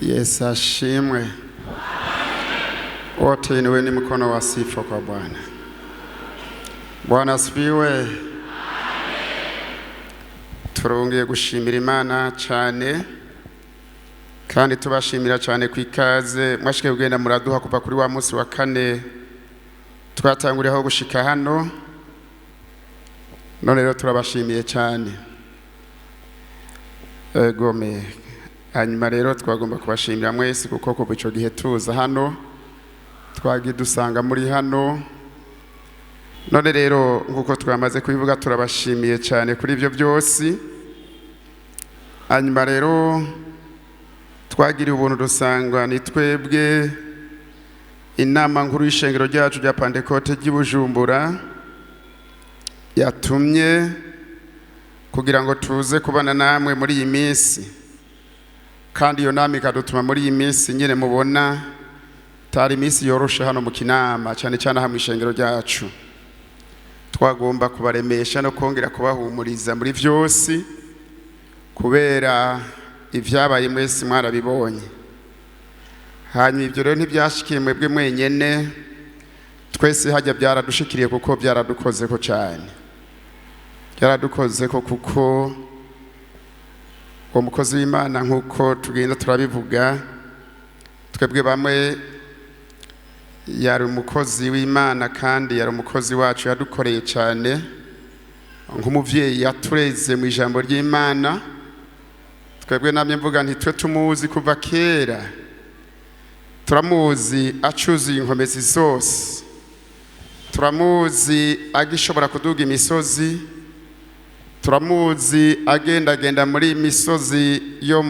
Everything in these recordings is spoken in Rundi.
Yesu ashimwe. Wote inueni mkono wa sifa kwa Bwana. Bwana asifiwe. Turongeye gushimira Imana cyane kandi tubashimira cyane ku ikaze mwashike kugenda muraduha kuva kuri wa munsi wa kane twatanguriyeho gushika hano. None rero turabashimiye cyane. Egome. Hanyuma rero twagomba kubashimira mwese kuko kuva ico gihe tuza hano twagiye dusanga muri hano. None rero nkuko twamaze kubivuga turabashimiye cyane kuri ibyo byose. Hanyuma rero twagiriye ubuntu dusangwa ni twebwe inama nkuru y'ishengero ryacu rya Pantekote ry'i Bujumbura yatumye kugira ngo tuze kubana namwe muri iyi minsi, kandi iyo nama ikadutuma muri iyi minsi nyine mubona tari iminsi yoroshe hano mu Kinama, cyane cyane aha mu ishengero ryacu. Twagomba kubaremesha no kongera kubahumuriza muri vyose kubera ivyabaye mwese mwarabibonye. Hanyuma ibyo rero ntibyashikiye mwebwe mwenyene, twese hajya byaradushikiriye kuko byaradukozeko cyane. Byaradukozeko kuko uwo mukozi w'Imana nk'uko tugenda turabivuga, twebwe bamwe yari umukozi w'Imana kandi yari umukozi wacu, yadukoreye cyane nk'umuvyeyi, yatureze mu ijambo ry'Imana. Twebwe namye mvuga nti twe tumuzi kuva kera, turamuzi acuzuye inkomezi zose, turamuzi agishobora kuduga imisozi, turamuzi agendagenda muri misozi yo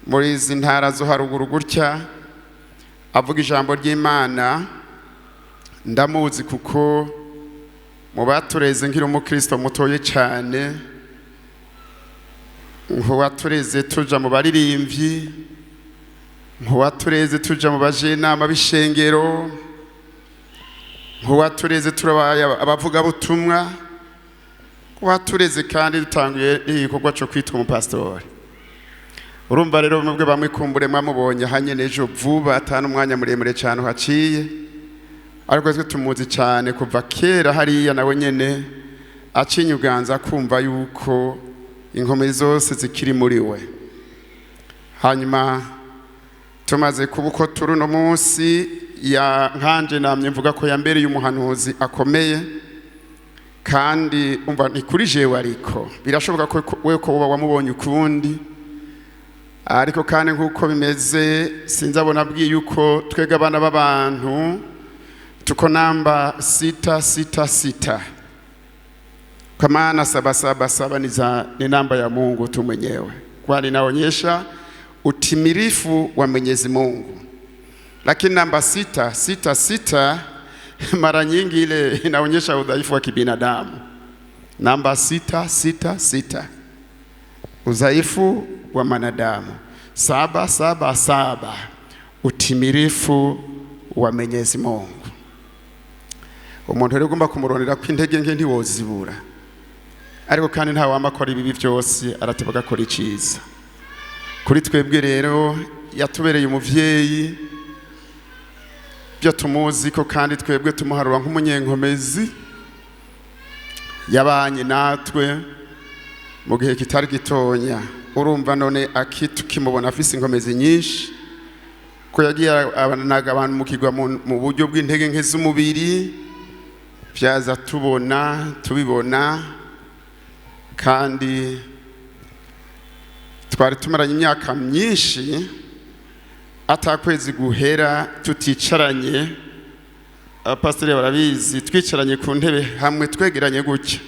muri izi ntara zo haruguru gutya avuga ijambo ry'Imana. Ndamuzi kuko mu batureze nkiri umukristo mutoye cyane, nkuwatureze tuja mu baririmbyi, nkuwatureze tuja mu bajenama b'ishengero, nkuwatureze turabaye abavugabutumwa, nkuwatureze kandi dutanguye n'igikorwa cyo kwitwa umupasitori. Urumva rero mubwe bamwe kumbure mwamubonye hanye n'ejo vuba atanu umwanya muremure cyane uhaciye, ariko twe tumuzi cyane kuva kera hariya nawe nyene acinyuganza kumva yuko inkomezi zose zikiri muri we. Hanyuma tumaze kuba uko turi uno munsi, ya nkanje namye mvuga ko yambereye umuhanuzi akomeye, kandi umva ni kuri jewe, ariko birashoboka ko we ko uba wamubonye ukundi, ariko kandi nkuko bimeze sinzabona abwiye yuko twebwe abana b'abantu tuko namba 666 kwa maana 777 ni namba ya Mungu tu mwenyewe, kwani inaonyesha utimilifu wa Mwenyezi Mungu. Lakini namba 666 mara nyingi ile inaonyesha udhaifu wa kibinadamu. Namba 666 udhaifu wa mwanadamu, 777 utimilifu wa Mwenyezi Mungu. Umuntu rero ugomba kumurondera ko intege nke ntiwozibura, ariko kandi nta wama akora ibibi byose, arateba agakora iciza. Kuri twebwe rero yatubereye umuvyeyi, byo tumuzi ko kandi twebwe tumuharura nk'umunyenkomezi, yabanye natwe mu gihe kitari gitonya. Urumva none tukimubona afise inkomezi nyinshi, ko yagiye abanaga abantu mukigwa mu buryo bw'intege nke z'umubiri, vyaza tubona tubibona, kandi twari tumaranye imyaka myinshi atakwezi guhera tuticaranye. Abapasiteri barabizi, twicaranye ku ntebe hamwe twegeranye gutya,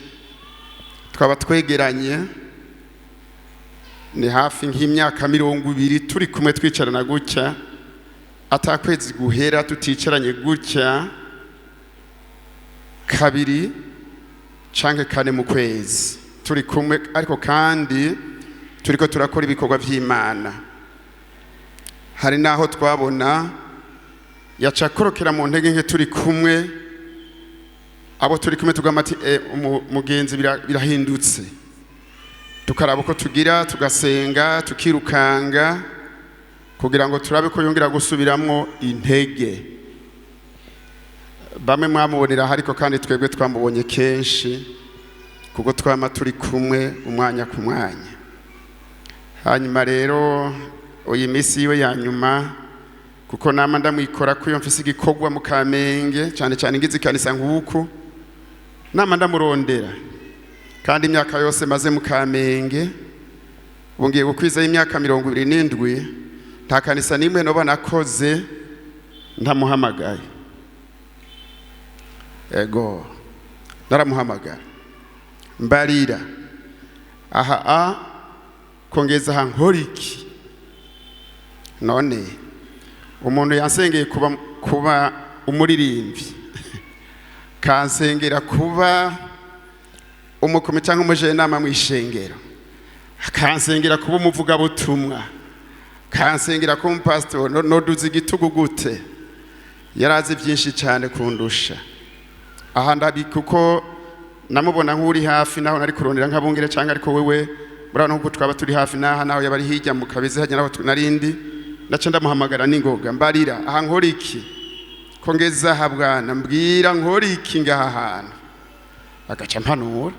twaba twegeranye ni hafi nk'imyaka 20 turi kumwe twicarana gutya, atakwezi guhera tuticaranye gutya kabiri canke kane mu kwezi turi kumwe, ariko kandi turiko turakora ibikorwa vy'Imana. Hari naho twabona yaca akorokera mu ntege nke turi kumwe, abo turi kumwe tugamba ati mugenzi birahindutse, tukaraba uko tugira, tugasenga, tukirukanga. Kugira ngo turabe ko yongera gusubiramwo intege. Bamwe mwamubonera, ariko kandi twebwe twamubonye kenshi kuko twama turi kumwe umwanya ku mwanya. Hanyuma rero uyu minsi yiwe ya nyuma, kuko nama ndamwikora ko iyo mfise igikorwa mu Kamenge, cyane cyane ngize ikanisa nk'uku, nama ndamurondera. Kandi imyaka yose maze mu Kamenge, ubu ngiye gukwizaho imyaka 27, nta kanisa n'imwe noba nakoze ntamuhamagaye. Ego, naramuhamagara, mbarira aha a kongeza aha nkora iki. None umuntu yansengeye kuba umuririmbyi, kansengera kuba umukumi cyangwa umujenama mu ishengero, akansengera kuba umuvugabutumwa, kansengera kuba umupasitori, noduza igitugu gute? Yarazi byinshi cyane kundusha. Aha ndabi kuko namubona nk'uri hafi, naho nari kurondera nk'abungere cyangwa, ariko wewe murabona nkuko twaba turi hafi n'aha, naho yaba ari hirya mu Kabezi hajya naho narindi, naca ndamuhamagara n'ingoga, mbarira aha nkora iki, ko ngeze aha bwana, mbwira nkora iki ngaha hantu. Agaca mpanura,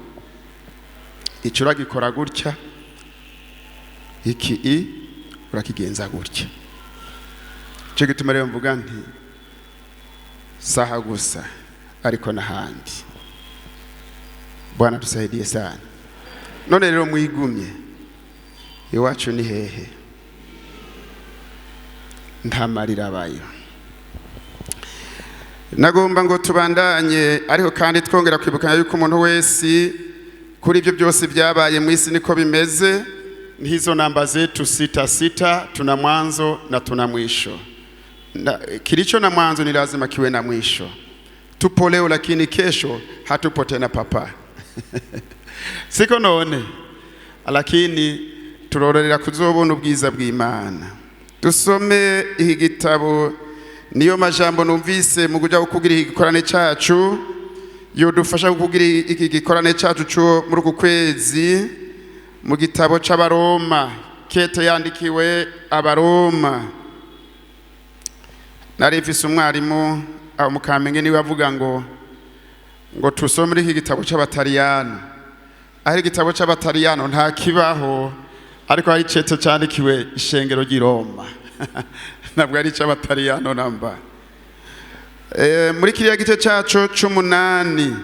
icyo uragikora gutya, iki i urakigenza gutya. Icyo gituma rero mvuga nti saha gusa, ariko n'ahandi. Bwana tusaidie sana. None rero mwigumye iwacu ni hehe? Nta marira abayo. Nagomba ngo tubandanye, ariko kandi twongera kwibukanya yuko umuntu wese kuri ibyo byose byabaye mu isi niko bimeze. Hizo namba zetu sita sita, tuna mwanzo na tuna mwisho. Na kilicho na mwanzo ni lazima kiwe na mwisho. Tupo leo, lakini kesho hatupo tena, papa. Siko none? Lakini turorera kuzobona ubwiza bw'Imana. Dusome iki gitabo, niyo majambo numvise mu kuja kugira iki gikorane cacu, yodufasha kugira iki gikorane cacu cyo muri uku kwezi, mu gitabo c'Abaroma, kete yandikiwe Abaroma. Nari mfise umwarimu aho mu Kamenge, niwe avuga ngo tusome muri iki gitabo c'Abataliyano. Aho igitabo c'Abataliyano nta kibaho, ariko hari icete candikiwe ishengero ry'i Roma, ntabwo ari ic'Abataliyano namba. Muri kiriya gice caco c'umunani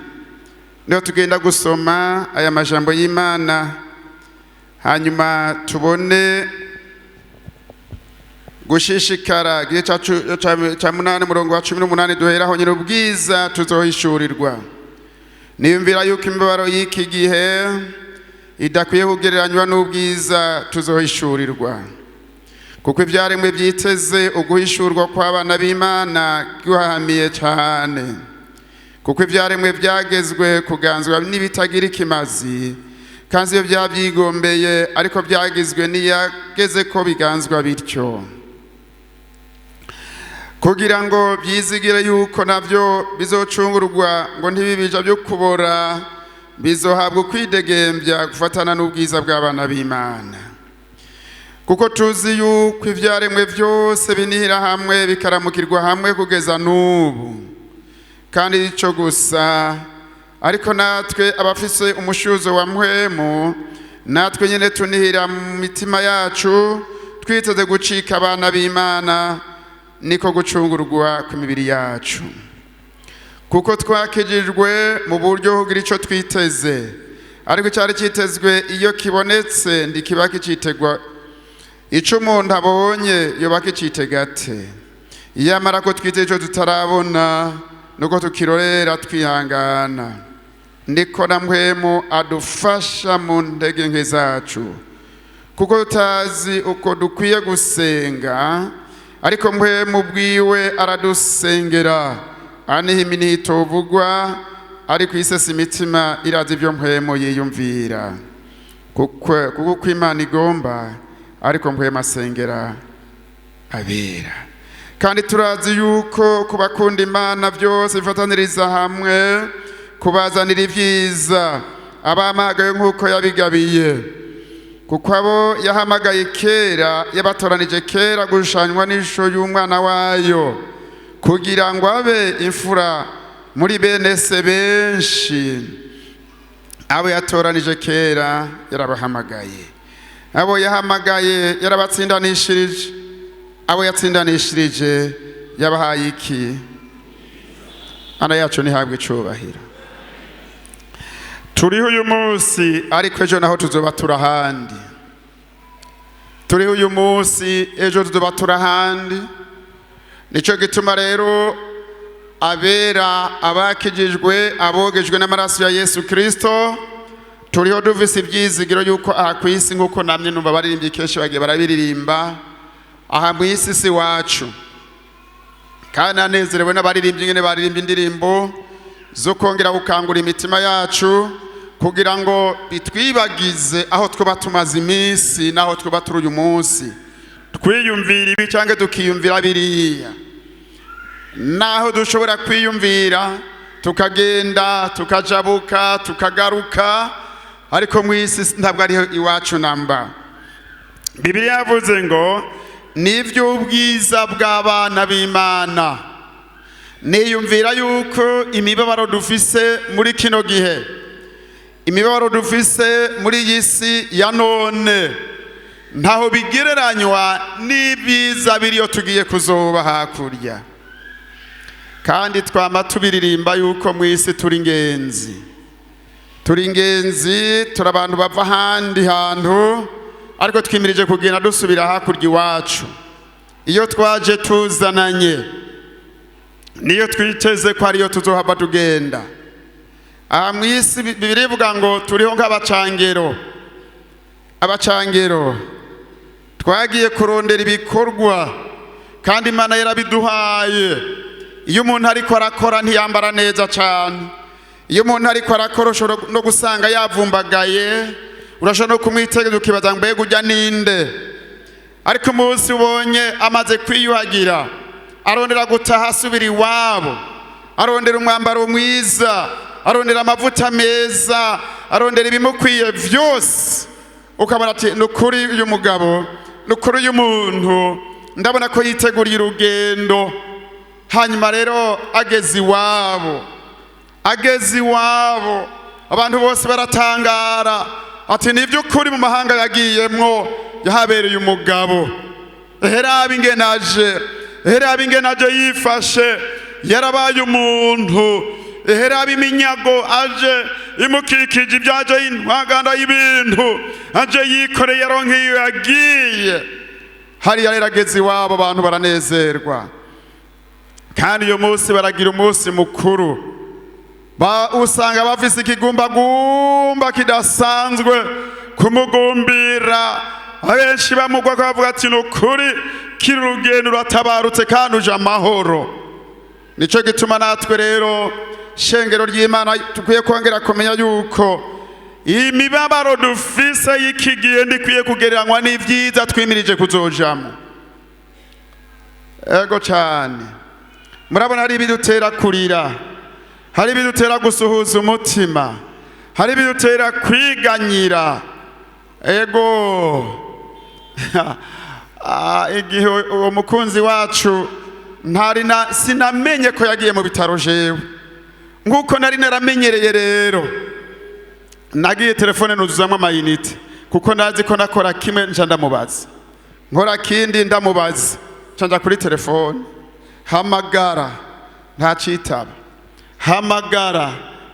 niho tugenda gusoma aya majambo y'Imana, hanyuma tubone gushishikara. Igice ca munani, umurongo wa 18, duheraho nyine: ubwiza tuzohishurirwa. Niyumvira yuko imibabaro y'iki gihe idakwiye kugereranywa n'ubwiza tuzohishurirwa, kuko ibyaremwe byiteze uguhishurwa kw'abana b'Imana guhahamiye cyane. Kuko ibyaremwe byagezwe kuganzwa n'ibitagira ikimazi, kandi iyo byabyigombeye, ariko byagizwe n'iyageze ko biganzwa bityo, kugira ngo byizigire yuko nabyo bizocungurwa, ngo ntibibija byo kubora, bizohabwa ukwidegembya gufatana n'ubwiza bw'abana b'Imana. Kuko tuzi yuko ibyaremwe byose binihira hamwe, bikaramukirwa hamwe kugeza n'ubu. Kandi ico gusa, ariko natwe abafise umushuzo wa mpwemu, natwe nyine tunihira mu mitima yacu, twiteze gucika abana b'Imana, niko gucungurwa kw'imibiri yacu. Kuko twakijijwe mu buryo kugira ico twiteze, ariko icyari cyitezwe iyo kibonetse ntikiba kicitegwa. Ico umuntu abonye yoba kicitega ate? Iyamara ko twiteze ico tutarabona, nuko tukirorera twihangana. Niko na mpwemu adufasha mu ntege nke zacu, kuko tutazi uko dukwiye gusenga, ariko mpwemu bwiwe aradusengera aniha iminito uvugwa. Ariko isesa imitima irazi ibyo mpwemu yiyumvira, kuko uko Imana igomba, ariko mpwemu asengera abera. Kandi turazi yuko ku bakunda Imana byose bifataniriza hamwe kubazanira ibyiza, abahamagaye nk'uko yabigabiye. Kuko abo yahamagaye kera, yabatoranije kera gushushanywa n'ishusho y'umwana wayo, kugira ngo abe imfura muri bene se benshi. Abo yatoranije kera yarabahamagaye, abo yahamagaye yarabatsindanishirije, abo yatsindanishirije yabahaye iki? Mana yacu ntihabwe icubahiro. Turiho uyu munsi, ariko ejo naho tuzoba turi ahandi. Turiho uyu munsi, ejo tuzoba turi ahandi. Nicyo gituma rero abera, abakijijwe, abogejwe n'amaraso ya Yesu Kirisito, turiho dufise ibyizigiro yuko aha ku isi, nk'uko namye numva baririmbyi kenshi bagiye barabiririmba, aha mu isi si wacu. Kandi anezerewe n'abaririmbyi nyine baririmba indirimbo zo kongera gukangura imitima yacu, kugira ngo bitwibagize aho twaba tumaze iminsi n'aho twaba turi uyu munsi, twiyumvira ibi cyangwa tukiyumvira biriya, naho dushobora kwiyumvira tukagenda, tukajabuka, tukagaruka, ariko mu isi ntabwo ariho iwacu namba. Bibiliya yavuze ngo ni iby'ubwiza bw'abana b'Imana. Niyumvira yuko imibabaro dufise muri kino gihe, imibabaro dufise muri iyi si ya none, ntaho bigereranywa n'ibyiza biriyo tugiye kuzoba hakurya. Kandi twama tubiririmba yuko mu isi turi ingenzi, turi ingenzi, turi abantu bava ahandi hantu, ariko twimirije kugenda dusubira hakurya iwacu. Iyo twaje tuzananye niyo twiteze ko ariyo tuzohava tugenda. Aha mu isi birivuga ngo turiho nk'abacangero. Abacangero twagiye kurondera ibikorwa, kandi Imana yarabiduhaye. Iyo umuntu ariko arakora ntiyambara neza cyane. Iyo umuntu ariko arakora ushobora no gusanga yavumbagaye, urashobora no kumwitegereza ukibaza ngo mbega ujya ninde. Ariko umunsi ubonye amaze kwiyuhagira, arondera gutaha asubira iwabo, arondera umwambaro mwiza, arondera amavuta meza, arondera ibimukwiye byose, ukabona ati ni ukuri uyu mugabo, ni ukuri uyu muntu, ndabona ko yiteguriye urugendo. Hanyuma rero ageze iwabo, ageze iwabo, abantu bose baratangara ati ni iby'ukuri mu mahanga yagiyemwo yahabereye umugabo. Herabe ingene aje, herabe ingene aje yifashe, yarabaye umuntu. Herabe iminyago aje imukikije, ibyo aje y'intwaganda y'ibintu aje yikoreye, aronka iyo yagiye. Hariya rero ageze iwabo abantu baranezerwa, kandi uyu munsi baragira umunsi mukuru. Usanga bafise ikigumbagumba kidasanzwe kumugumbira, abenshi bamugwa ko bavuga ati ni ukuri kiri urugendo uratabarutse kandi uje amahoro. Nico gituma natwe rero, shengero ry'Imana, dukwiye kongera kumenya yuko imibabaro dufise y'iki gihe ndikwiye kugereranywa n'ibyiza twimirije kuzojamo. Ego cyane, murabona hari ibidutera kurira, hari ibidutera gusuhuza umutima, hari ibidutera kwiganyira. Ego, igihe uwo mukunzi wacu ntari na sinamenye ko yagiye mu bitaro jewe, nk'uko nari naramenyereye rero, nagiye telefone nuzuzamo amayinite, kuko ndazi ko nakora kimwe nca ndamubaza, nkora kindi ndamubaza, nca nja kuri telefone, hamagara ntacitaba, hamagara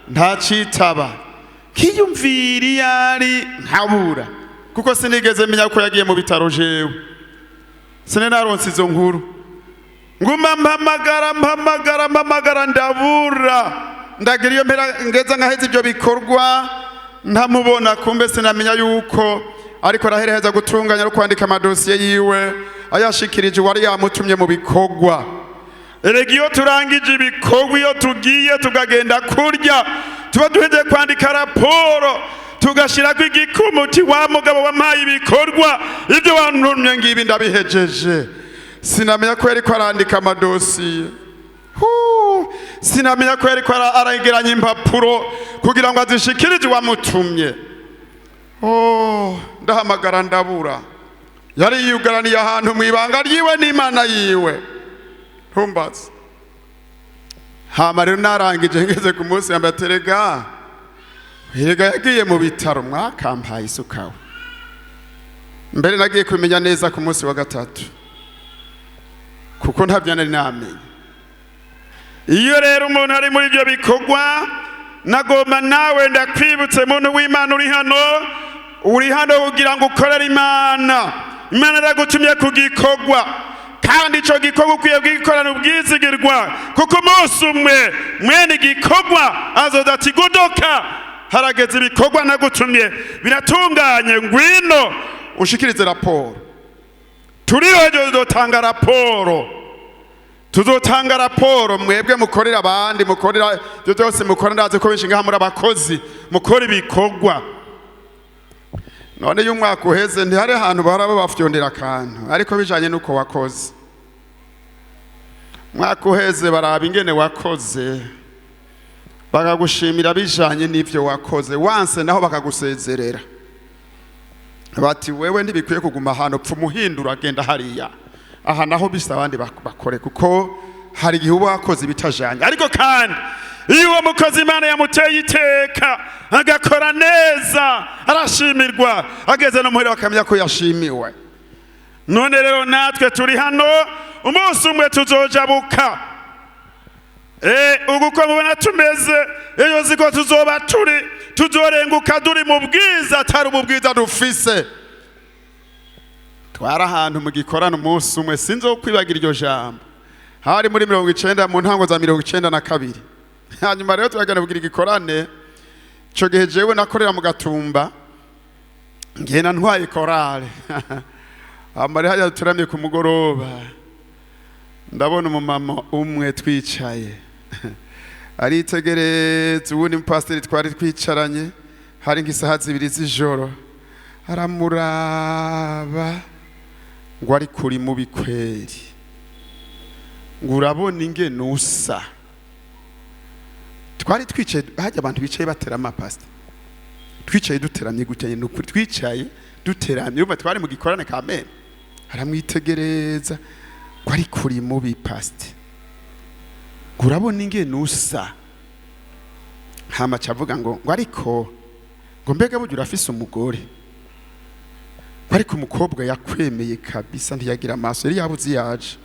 ntacitaba, kiyumvira iyo ari nkabura, kuko sinigeze menya ko yagiye mu bitaro jewe, sinari naronse izo nkuru. Nguma mpamagara, mpamagara, mpamagara, ndabura. Ndagira iyo mpera ngeza nkaheza ibyo bikorwa ntamubona. Kumbe sinamenya yuko ariko arahereheza gutunganya no kwandika amadosiye yiwe ayashikirije uwari yamutumye mu bikorwa. Erega iyo turangije ibikorwa, iyo tugiye tukagenda kurya, tuba duhejeje kwandika raporo, tugashyirako igikumu uti wa mugabo wampaye ibikorwa, ibyo wantumye ngibi ndabihejeje. Sinamenya ko yariko arandika amadosiye. Sinamenya ko yariko aregeranya impapuro kugira ngo azishikirize uwamutumye. Oh, ndahamagara ndabura. Yari yiyugaraniye ahantu mu ibanga ryiwe n'Imana yiwe. Ntumbaze. Hama rero narangije ngeze ku munsi yambaye terega. Erega yagiye mu bitaro, mwakampaye isukawe. Mbere nagiye kumenya neza ku munsi wa gatatu, kuko ntabyo nari namenye. Iyo rero umuntu ari muri ibyo bikorwa, nagomba nawe ndakwibutse, muntu w'Imana uri hano, uri hano kugira ngo ukorere Imana. Imana iragutumye ku gikorwa, kandi ico gikorwa ukwiye kugikorana ubwizigirwa, kuko umunsi umwe mwene igikorwa azoza ati: "Godoka, harageze, ibikorwa nagutumye biratunganye, ngwino ushikirize raporo." Turiho tuzotanga raporo, Tuzotanga raporo. Mwebwe mukorera abandi, mukorera ibyo byose mukora, ndazi ko benshi ngaha muri abakozi, mukora ibikorwa. None iyo umwaka uheze, ntihari ahantu bahora babafyondera akantu, ariko bijanye n'uko wakoze. Umwaka uheze baraba ingene wakoze, bakagushimira bijanye n'ivyo wakoze. Wanse naho bakagusezerera, bati: "Wewe ntibikwiye kuguma ahantu, pfa umuhindura, agenda hariya." Aha naho bisa abandi bakore, kuko hari igihe uba wakoze ibitajanye. Ariko kandi iyo uwo mukozi Imana yamuteye iteka agakora neza, arashimirwa, ageze no muhira bakamenya ko yashimiwe. None rero natwe turi hano, umunsi umwe tuzojabuka. Ubu uko mubona tumeze, iyo ziko tuzoba turi, tuzorenguka turi mu bwiza, atari ubu bwiza dufise. Twari ahantu mu gikorano umunsi umwe, sinzi wo kwibagira iryo jambo. Hari muri 90, mu ntango za 92. Hanyuma rero turagenda kugira igikorane. Ico gihe jewe nakorera mu Gatumba, ngenda ntwaye korale. Amari hajya turamye ku mugoroba, ndabona umumama umwe twicaye aritegereza uwundi mupasiteri twari twicaranye. Hari nk'isaha 2 z'ijoro. Aramuraba ngo: "Ariko uri mubi kweri," ngo: "Urabona ingene usa." Twari twicaye hajya abantu bicaye baterama, pastor, twicaye duteramye gutya nyine, ukuri twicaye duteramye. Urumva twari mu gikorane kamene. Aramwitegereza ngo: "Ariko uri mubi, pastor," ngo: "Urabona ingene usa." Hama aca avuga ngo ariko ngo: "Mbega burya urafise umugore?" Ngo: "Ariko umukobwa yakwemeye kabisa, ntiyagira amaso, yari yabuze yaje."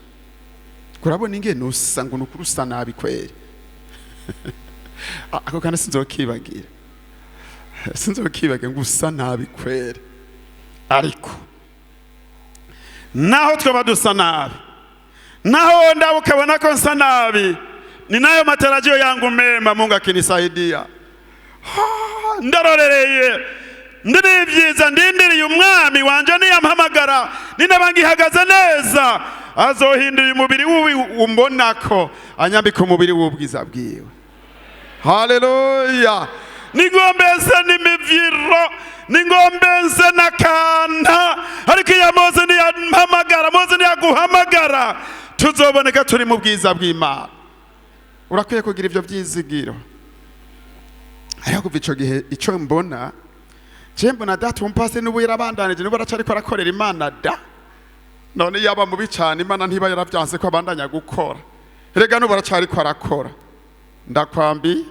Ngo: "Urabona ingene usa," ngo: "Nukuri usa nabi kweri." Ako kandi sinzokibagira, sinzokibagira, ngo: "Usa nabi kweri." Ariko naho twaba dusa nabi, naho ndaba ukabona ko nsa nabi, ni nayo matarajio yangu mema. Mungu akinisaidia. Ah, ndarorereye, ndiri ibyiza, ndindiriye umwami wanje. Niyampamagara, ninaba ngihagaze neza, azohindura umubiri wubi umbonako, anyambika umubiri w'ubwiza bwiwe. Haleluya! Nigombense n'imivyiro, ningombense n'akanta, ariko iyo Mose niyampamagara, Mose niyaguhamagara, tuzoboneka turi mu bwiza bw'Imana. Urakwiye kugira ivyo vyizigiro. Ariko kuva ico gihe, ico mbona je, mbona data umupasiteri n'ubu yarabandanije, n'ubu aracariko arakorera Imana da. None yaba mubi cane, Imana ntiba yaravyanse ko abandanya gukora? Erega n'ubu aracariko arakora, ndakwambi.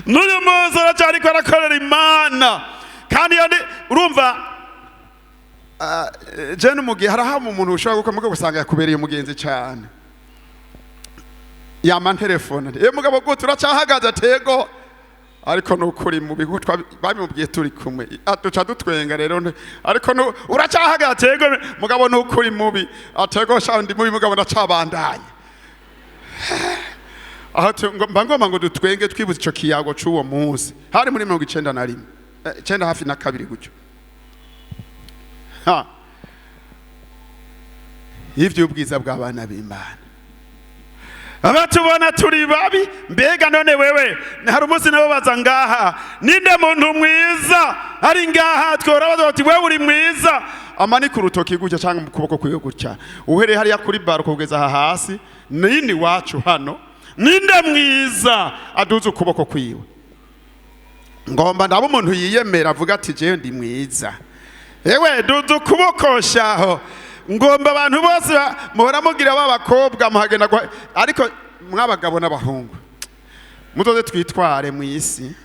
N'uyu munsi aracyariko arakorera Imana. Kandi iyo urumva Je n'umugihe haraha umuntu ushobora gukora mugabo usanga yakubereye umugenzi cyane, yama telefone: "Eh mugabo, gute, uracahagaze?" "Tego." Ariko nukuri mu bigo babimubwiye turi kumwe. Ah, duca dutwenga rero. Ariko "Uracahagaze?" "Tego." "Mugabo nukuri mubi." "Atego sha, ndi mubi, mugabo ndacabandanya." Aho mba ngomba ngo dutwenge, twibutse ico kiyago c'uwo munsi. Hari muri 91, icenda hafi na kabiri gutyo. Ha, ivy'ubwiza bw'abana b'Imana. Abatubona turi babi, mbega none wewe, hari umunsi nabo baza ngaha: "Ninde muntu mwiza ari ngaha?" Twora bati: "Wewe uri mwiza?" Amanika urutoki gutya cyangwa mu kuboko kwiwe gutya, uhereye hariya kuri baro kugeza aha hasi nini wacu hano, Ninde mwiza? Aduze ukuboko kwiwe. Ngomba ndaba umuntu yiyemera avuga ati jewe ndi mwiza. Ewe, duza ukuboko shaho. Ngomba abantu bose muhora mugira b'abakobwa muhagenda ariko mw'abagabo n'abahungu muzoze twitware mu isi.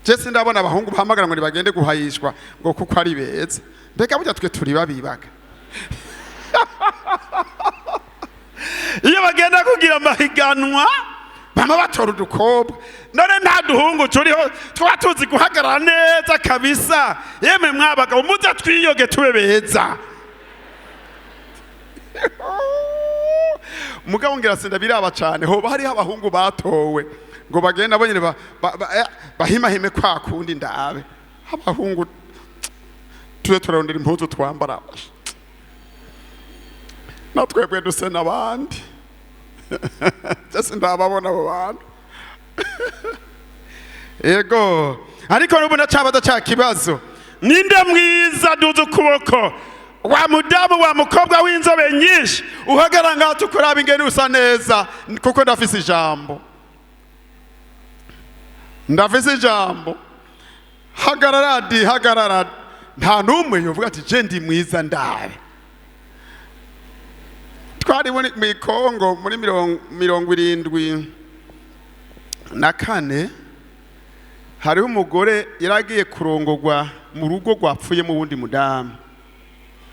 Je sindabona abahungu bahamagara ngo nibagende guhayishwa ngo kuko ari beza. Mbega burya twe turi babibaga? Iyo bagenda kugira amahiganwa bama batora udukobwa. None nta duhungu turiho tuba tuzi guhagarara neza kabisa? Yemwe mwabagabo, muze twiyoge tube beza. Mugabo ngira sinda biraba cane, hoba hariho abahungu batowe ngo bagenda bonyene bahimahime kwa kundi. Ndabe abahungu tuze turarondera impuzu twambara, natwebwe duse n'abandi. Jese ndababona abo bantu. Yego, ariko n'ubu ndacabaza ca kibazo: Ninde mwiza? Duze ukuboko, wa mudamu, wa mukobwa w'inzobe nyinshi. Uhagarara ngaho tukuraba ingene usa neza, kuko ndafise ijambo, ndafise ijambo. Hagarara di, hagarara. Nta n'umwe yovuga ati je ndi mwiza? Ndabe. Twari muri Kongo muri 74. Hariho umugore yari agiye kurongorwa mu rugo rwapfuyemo uwundi mudamu.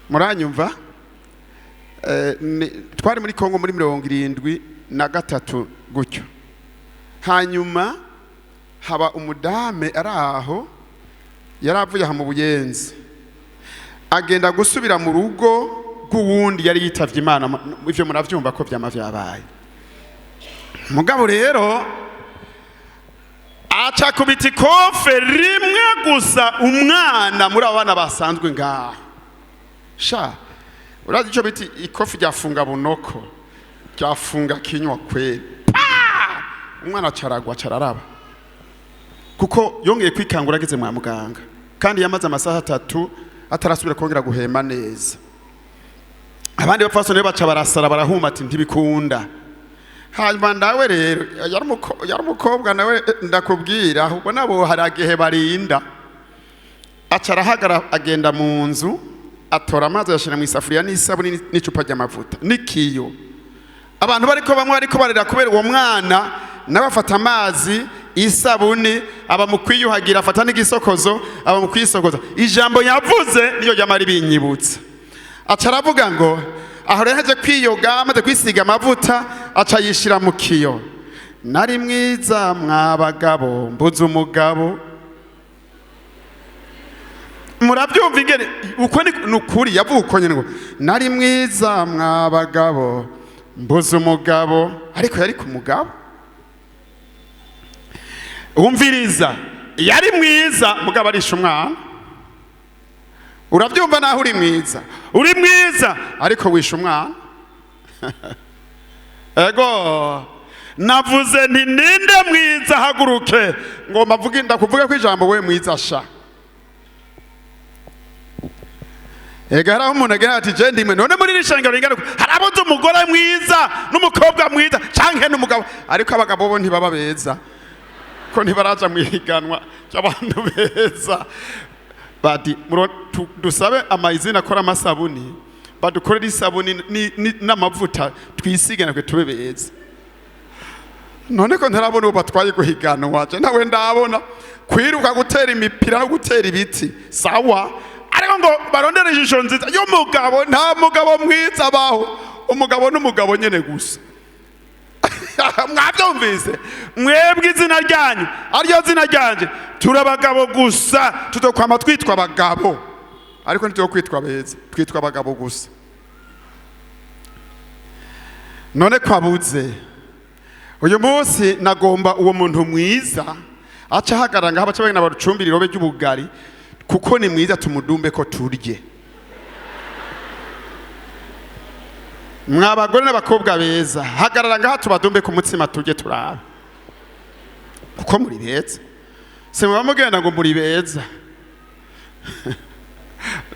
Muranyumva? Twari muri Kongo muri 73 gutyo. Hanyuma haba umudame ari aho, yari avuye aha mu Buyenzi, agenda gusubira mu rugo rw'uwundi yari yitavye Imana. Ivyo muravyumva ko vyama vyabaye. Mugabo rero aca kubita ikofe rimwe gusa umwana muri abo bana basanzwe ngaho. Sha, urazi ico bita ikofi ryafunga bunoko, ryafunga kinywa kweli. Pa! Umwana acaragwa, acararaba, kuko yongeye kwikangura ageze mwa muganga, kandi yamaze amasaha 3 atarasubira kongera guhema neza. Abandi bapfasoni baca barasara, barahuma ati ntibikunda. Hanyuma ndawe rero yari umukobwa nawe, ndakubwira ahubwo nabo hari igihe barinda. Aca arahagara, agenda mu nzu, atora amazi, ayashyira mu isafuriya n'isabuni n'icupa ry'amavuta n'ikiyo. Abantu bariko bamwe bariko barira kubera uwo mwana, nawe afata amazi, isabuni, aba mu kwiyuhagira, afata n'igisokozo, aba mu kwisokoza. Ijambo yavuze niyo ryamara ibinyibutsa. Aca aravuga ngo aho rero aje kwiyoga, amaze kwisiga amavuta, aca yishira mu kiyo: "Nari mwiza mwabagabo, mbuze umugabo." Murabyumva ingene uko ni ukuri yavuga uko nyene ngo nari mwiza mwabagabo, mbuze umugabo. Ariko yari ku mugabo. Wumviriza, yari mwiza mugabo arisha umwana. Urabyumva? Naho uri mwiza, Uri mwiza, ariko wishe umwana. Ego. Navuze nti ninde mwiza? Haguruke. Ngomba mvuge, ndakuvuga ko ijambo, we mwiza sha. Ega hariho umuntu agira ati je ndimwe. None muri iri shengero ringana uku, Harabuze umugore mwiza n'umukobwa mwiza canke n'umugabo? Ariko abagabo bo ntibaba beza, ko ntibaraja mu ihiganwa ry'abantu beza. Bati dusabe amayizina akora amasabuni, badukorere isabuni n'amavuta twisige, natwe tube beza. None ko ntarabona uwo batwaye guhiganwa? Je nawe ndabona kwiruka, gutera imipira no gutera ibiti, sawa, ariko ngo barondere ishusho nziza y'umugabo, nta mugabo mwiza abaho. Umugabo n'umugabo nyene gusa. Mwabyumvise? Mwebwe izina ryanyu ariyo zina ryanje, turi abagabo gusa. Tuzokwama twitwa abagabo, ariko ntituzokwitwa beza. Twitwa abagabo gusa. None kwabuze uyu munsi, nagomba uwo muntu mwiza aca ahagarara ngaho, baca bagenda barucumbira irobe ry'ubugari, kuko ni mwiza, tumudumbe ko turye. Mwa bagore n'abakobwa beza, hagarara ngaha tubadumbe ku mutsima turye, turabe, kuko muri beza. Si muba mugenda ngo muri beza?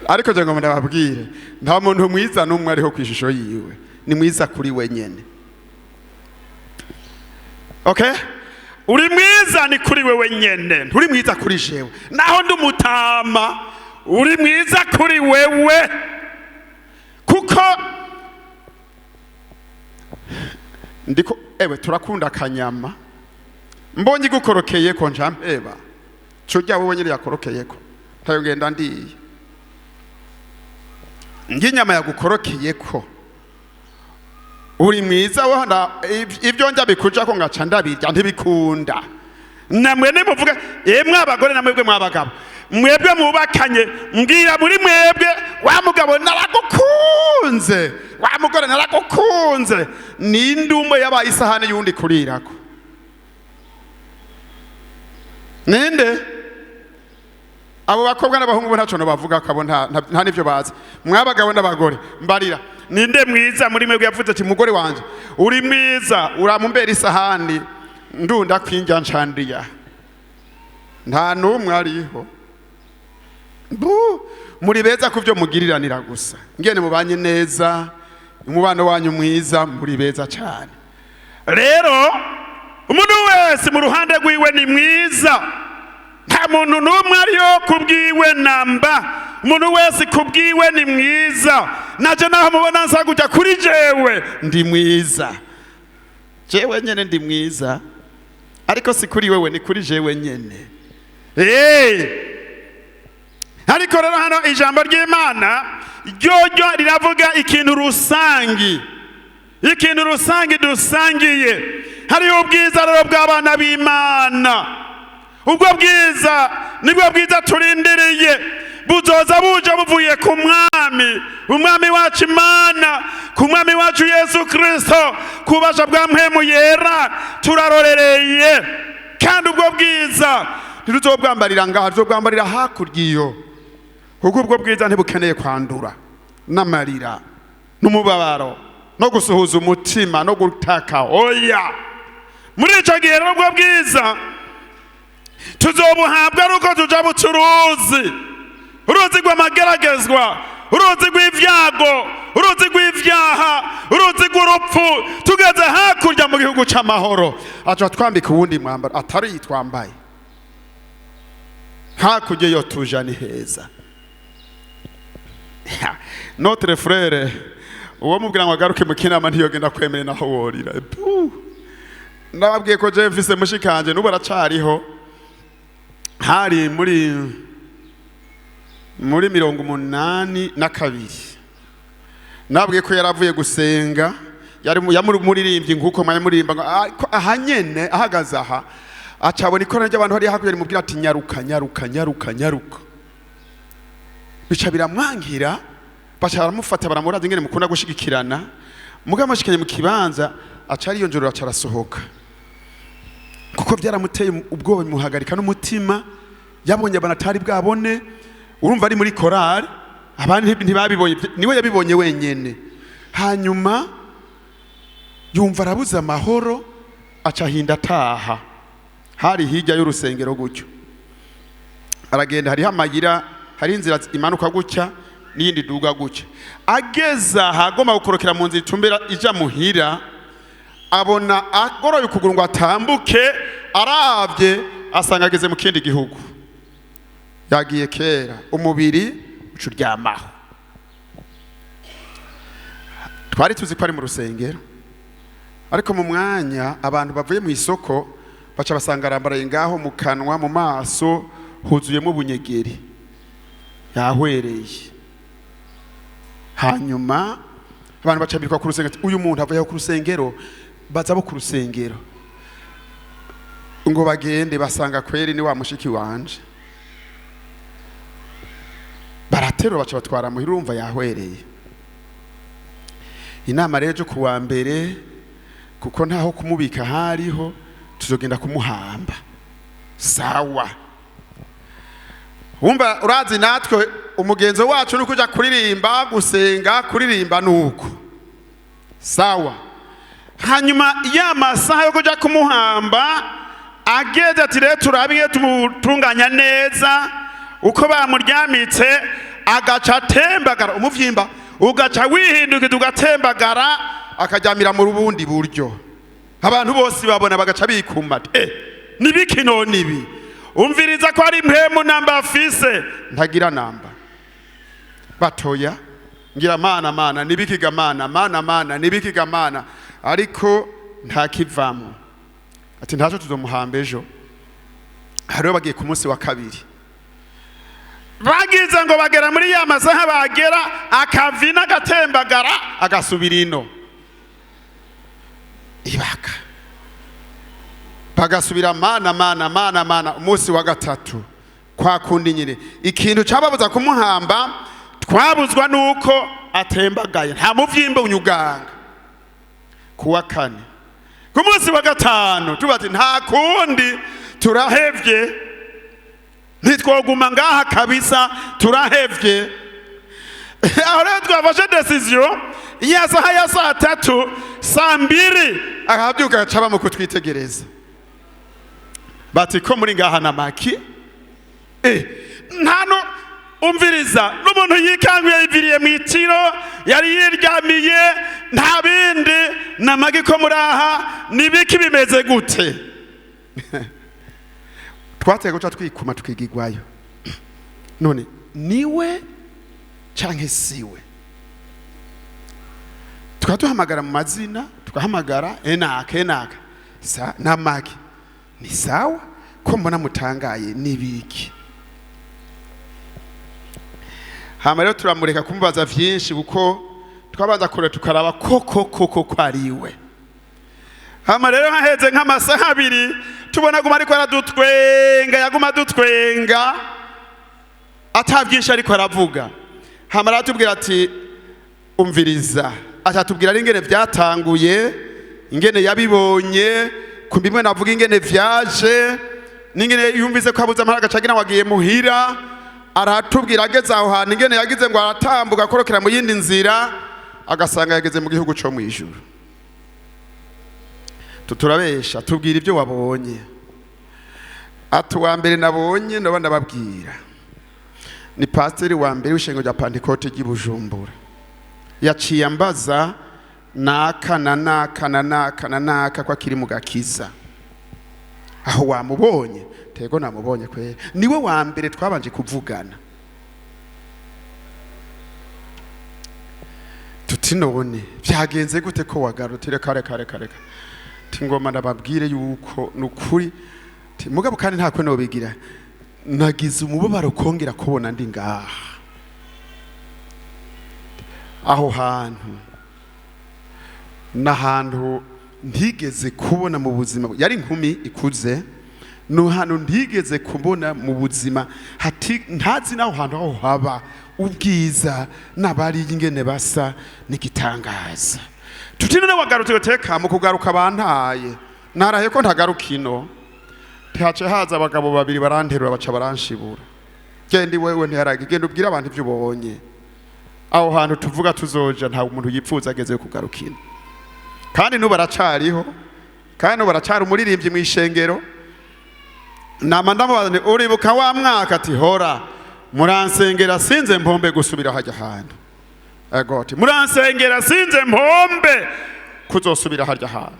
Ariko ngira ngo ndababwire, nta muntu mwiza n'umwe ariho ku ishusho yiwe. Ni mwiza kuri we nyene. Okay, Uri mwiza ni kuri wewe nyene, nturi mwiza kuri jewe. Naho ndi umutama, uri mwiza kuri wewe, kuko ndiko ewe turakunda akanyama. Mbonye igukorokeyeko nca mpeba curya wewe nyene yakorokeyeko, ntayo ngenda ndiye nginyama yagukorokeyeko. Uri mwiza wana ibyo njya bikujako ngaca ndabirya ntibikunda. Namwe nimuvuge, emwe abagore namwebwe mwabagabo, mwebwe mubakanye, mbwira muri mwebwe, wa mugabo naragukunze, wa mugore naragukunze, ninde umwe yabaye isahani y'undi kurirako? Ninde? Abo bakobwa n'abahungu bo ntaco bavuga kabo, nta nivyo bazi. Mwabagabo n'abagore mbarira, ninde mwiza muri mwebwe yavuze ati mugore wanje uri mwiza, uramumbera isahani ndunda kwinjya ncandiya? Nta n'umwe ariho. Bu muri beza kuvyo mugiriranira gusa, ngene mubanye neza, umubano wanyu mwiza, muri beza cyane. Rero umuntu wese mu ruhande rwiwe ni mwiza, nta muntu n'umwe ariyo kubwiwe namba. Umuntu wese kubwiwe ni mwiza. Naje naho mubona nsa kujya kuri jewe ndi mwiza, jewe nyene ndi mwiza, ariko si kuri wewe, ni kuri jewe nyene. Ariko rero hano ijambo ry'Imana ryoryo riravuga ikintu rusangi, ikintu rusangi dusangiye. Hariho ubwiza rero bw'abana b'Imana. Ubwo bwiza nibwo bwiza turindiriye, buzoza buje buvuye ku mwami, umwami wacu Imana, ku mwami wacu Yesu Kristo, kubasha bwa mpwemu yera turarorereye. Kandi ubwo bwiza ntituzobwambarira ngaha, tuzobwambarira hakurya iyo, kuko ubwo bwiza ntibukeneye kwandura n'amarira n'umubabaro no gusuhuza umutima no gutaka. Oya, muri ico gihe rero ubwo bwiza tuzobuhabwa ari uko tuja bucuruzi, uruzi rw'amageragezwa, uruzi rw'ivyago, uruzi rw'ivyaha, uruzi rw'urupfu, tugeze hakurya mu gihugu c'amahoro. Aca twambika uwundi mwambaro atari yitwambaye. Hakurya iyo tuja ni heza. Notre frère uwo mubwira ngo agaruke mu kinama ntiyogenda kwemere naho worira. Ndababwiye ko je mfise mushikanje n'ubu aracariho, hari muri 82. Nabwiye ko yaravuye gusenga, yari yamuririmbye nkuko mwamuririmba ngo aha nyene ahagaze aha, acabona ikorana ry'abantu hari hakurya, rimubwira ati nyaruka nyaruka nyaruka nyaruka. Bica biramwangira, baca baramufata baramuraza ingene mukunda gushigikirana. Mugabo amushikanye mu kibanza aca ariyonjorora, aca arasohoka, kuko byaramuteye ubwoba bimuhagarika n'umutima. Yabonye abantu atari bwabone, urumva ari muri korali, abandi ntibabibonye, niwe yabibonye wenyene. Hanyuma yumva arabuze amahoro, aca ahinda ataha. Hari hirya y'urusengero gutyo, aragenda, hariho amayira, hari inzira imanuka gutya n'iyindi duga gutya. Ageze aha agomba gukorokera mu nzira itumbera ija muhira, abona agoroye ukuguru ngo atambuke, aravye asanga ageze mu kindi gihugu, yagiye kera, umubiri uca uryamaho. Twari tuzi ko ari mu rusengero, ariko mu mwanya abantu bavuye mu isoko baca basanga arambaraye ngaho, mu kanwa mu maso huzuyemo ubunyegeri, yahwereye. Hanyuma abantu baca biruka ku rusengero, uyu muntu avuye ku rusengero, baza bo ku rusengero ngo bagende, basanga kweri ni wa mushiki wanje. Baraterura baca batwara muhira, urumva yahwereye. Inama rero yo kuwa mbere, kuko ntaho kumubika hariho, tuzogenda kumuhamba. Sawa, wumva urazi natwe umugenzo wacu ni kuja kuririmba, gusenga, kuririmba nuko sawa. Hanyuma ya masaha yo kuja kumuhamba ageze, ati rero turabiye tumutunganya neza uko bamuryamitse, agaca atembagara umuvyimba, ugaca wihindukiza ugatembagara, akaryamira mu rubundi buryo, abantu bose babona bagaca bikuma ati Nibiki none ibi? Umviriza ko ari impemu namba afise, ntagira namba batoya. Ngira mana, mana, nibikiga mana, mana, mana, nibikiga mana, ariko ntakivamo. Ati ntaco, tuzomuhamba ejo. Hariho bagiye ku munsi wa kabiri, bagize ngo bagera muri ya masaha, bagera akavina agatembagara agasubira ino ibaka, bagasubira mana, mana, mana, mana. Umunsi wa gatatu kwa kundi nyine, ikintu cababuza kumuhamba twabuzwa nuko atembagaye, nta muvyimba unyuganga. Kuwa kane, ku munsi wa gatanu, tuba ati nta kundi, turahevye, ntitwoguma ngaha kabisa, turahevye. Aho rero twafashe décision ya saha ya saa 3, saa 2 akabyuka agaca mu kutwitegereza, bati ko muri ngaha na maki nta no umviriza n'umuntu yikanguye yiviriye mu itiro yari yiryamiye, nta bindi namagi ko muri aha nibiki, bimeze gute? Twateye guca twikuma tukigigwayo. None niwe canke siwe? Tukaba duhamagara mu mazina, tugahamagara enaka, enaka, sa namaki ni sawa, ko mbona mutangaye, nibiki? Hama rero turamureka kumubaza vyinshi, kuko twabanza kure tukaraba koko koko ko ariwe. Hama rero haheze nk'amasaha 2, tubona aguma ariko aradutwenga, yaguma adutwenga ata byinshi ariko aravuga. Hama aratubwira ati umviriza, atatubwira ari ingene vyatanguye, ingene yabibonye, kumva imwe navuga ingene vyaje n'ingene yumvise ko abuze amahera, agaca agira ngo agiye muhira. Aratubwira ageze aho hantu ingene yagize ngo aratambuka akorokera mu yindi nzira, agasanga yageze mu gihugu co mw'ijuru. Tuturabesha, tubwira ibyo wabonye. Ati uwa mbere nabonye, ndaba ndababwira, ni pasiteri wa mbere w'ishengo rya Pantekote ry'i Bujumbura. Yaciye ambaza naka na naka na naka na naka ko akiri mu gakiza. Aho wamubonye? Tego, namubonye kwera, niwe wa mbere twabanje kuvugana. Tuti none byagenze gute ko wagarutire kare kare kare? Ati ngoma ndababwire yuko nukuri mugabo kandi nta kwe nobigira, nagize umubabaro kongera kubona ndi ngaha aho hantu n'ahantu ntigeze kubona mu buzima. Yari inkumi ikuze, ni ahantu ntigeze kubona mu buzima, hati ntazi n'aho hantu aho haba ubwiza n'abari ingene basa n'igitangaza. Tuti none wagarutse teka? Mu kugaruka bantaye, narahe ko ntagaruka ino. Ntihace haza abagabo babiri baranterura, baca baranshibura. Genda iwewe, ntiharage, genda ubwire abantu ibyo ubonye. Aho hantu tuvuga tuzoja, nta umuntu yipfuza ageze kugaruka ino. Kandi n'ubu aracariho, kandi n'ubu aracari umuririmbyi mu ishengero. Nama ndamubaza nti uribuka wa mwaka? Ati hora muransengera sinze mpombe gusubira hajya hantu. Ego, ati muransengera sinze mpombe kuzosubira harya hantu.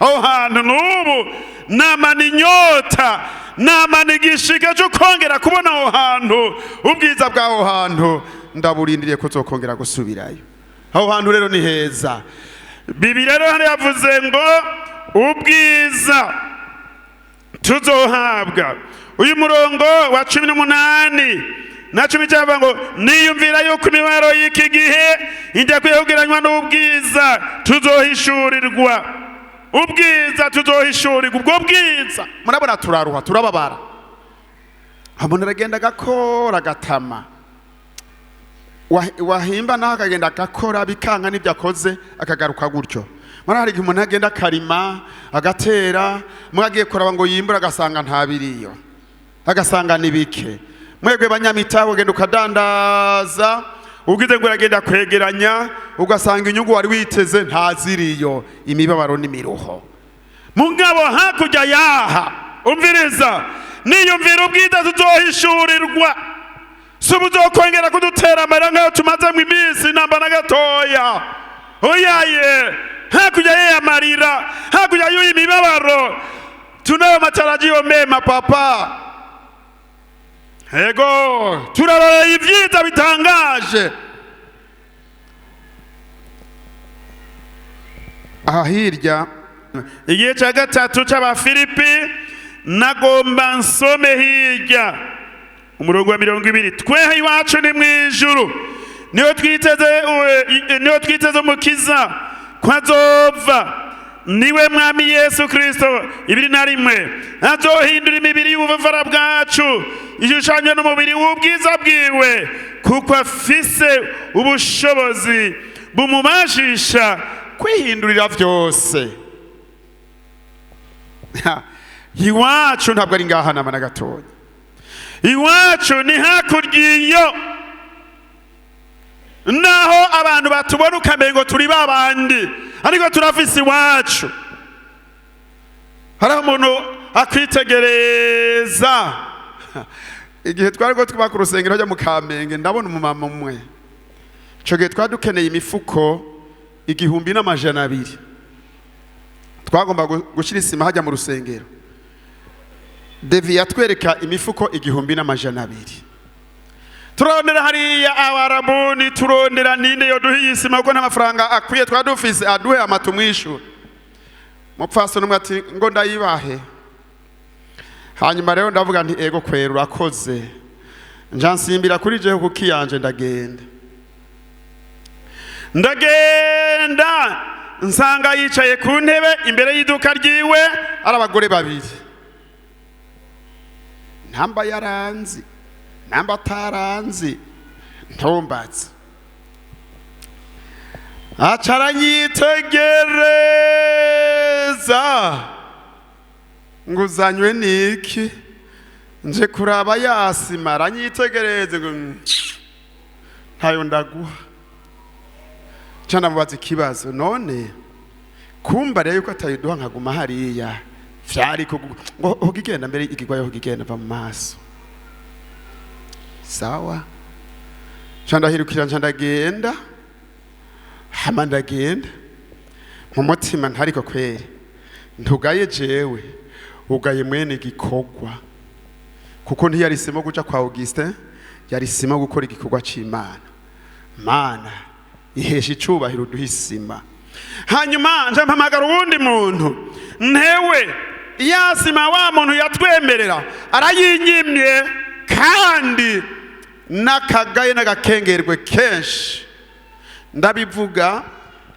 Aho hantu n'ubu namana inyota, namana igishika cyo kongera kubona aho hantu. Ubwiza bw'aho hantu ndaburindiriye kuzokongera gusubirayo. Aho hantu rero ni heza. Bibiliya rero hano yavuze ngo ubwiza tuzohabwa. Uyu murongo wa 18 na 19 ngo niyumvira yuko imibabaro y'iki gihe idakwiye kugereranywa n'ubwiza tuzohishurirwa, ubwiza tuzohishurirwa, ubwo bwiza. Murabona turaruha, turababara, umuntu aragenda agakora agatama, wahimba naho akagenda agakora bikanka, n'ibyo akoze akagaruka gutyo. Muri hari igihe umuntu agenda akarima, agatera, mwagiye kuraba ngo yimbure, agasanga ntabiriyo, agasanga ni bike. Mwebwe banyamitaho, ugenda ukadandaza, ugize ngo uragenda kwegeranya, ugasanga inyungu wari witeze ntaziriyo. Imibabaro n'imiruho. Mugabo hakurya yaha, umviriza, niyumvira ubwiza tuzohishurirwa, si ubuzokongera kudutera amarira nk'ayo tumazemo iminsi namba na gatoya. Oyaye, hakurya y'aya marira, hakurya y'uyu mibabaro. Tunayo matarajio mema papa. Ego, turarora ibyiza bitangaje. Aha hirya Igihe cya gatatu cy'Abafilipi, nagomba nsome hirya umurongo wa 20. Twehe iwacu ni mu ijuru, niho twiteze umukiza ko azova, niwe Mwami Yesu Kristo. 21, azohindura imibiri y'ubuvara bwacu ishushanywe n'umubiri w'ubwiza bwiwe, kuko afise ubushobozi bumubashisha kwihindurira vyose. Iwacu ntabwo ari ngaha nama na gatoya, iwacu ni hakurya iyo, naho abantu batubona ukamengo turi babandi, ariko turafise iwacu. Hari umuntu akwitegereza. Igihe twari ko twubaka urusengero ryo mu Kamenge, ndabona umumama umwe. Ico gihe twari dukeneye imifuko 1200, twagomba gushyira isima hajya mu rusengero. Devi yatwereka imifuko 1200. Turondera hariya abarabuni, turondera ninde yoduhiye isima, kuko n'amafaranga akwiye twari dufise aduhe amatumwishure. Mupfasoni umwe ati ngo ndayibahe. Hanyuma rero ndavuga nti ego kwera urakoze, nja nsimbira kuri jeho kuki yanje ndagenda. Ndagenda nsanga yicaye ku ntebe imbere y'iduka ryiwe, ari abagore babiri, namba yaranzi namba ataranzi ntombatse. Aca aranyitegereza ngo uzanywe niki, nje kuraba yasima. Aranyitegereze ngo ntayo ndaguha. Nca ndamubaza ikibazo, none kumba rero yuko atayiduha nkaguma hariya vyari ngo hogigenda mbere igigwa hogigenda va mu maso. Sawa, nca ndahirukira, nca ndagenda, hama ndagenda mu mutima ntariko kweri ntugaye jewe, ugaye mwene gikorwa, kuko ntiyarisemo guca kwa Augustin, yarisemo gukora igikorwa c'Imana. Mana ihesha icubahiro duhisima. Hanyuma nja mpamagara uwundi muntu, ntewe yasima wa muntu yatwemerera arayinyimye, kandi n'akagaye n'agakengerwe kenshi. Ndabivuga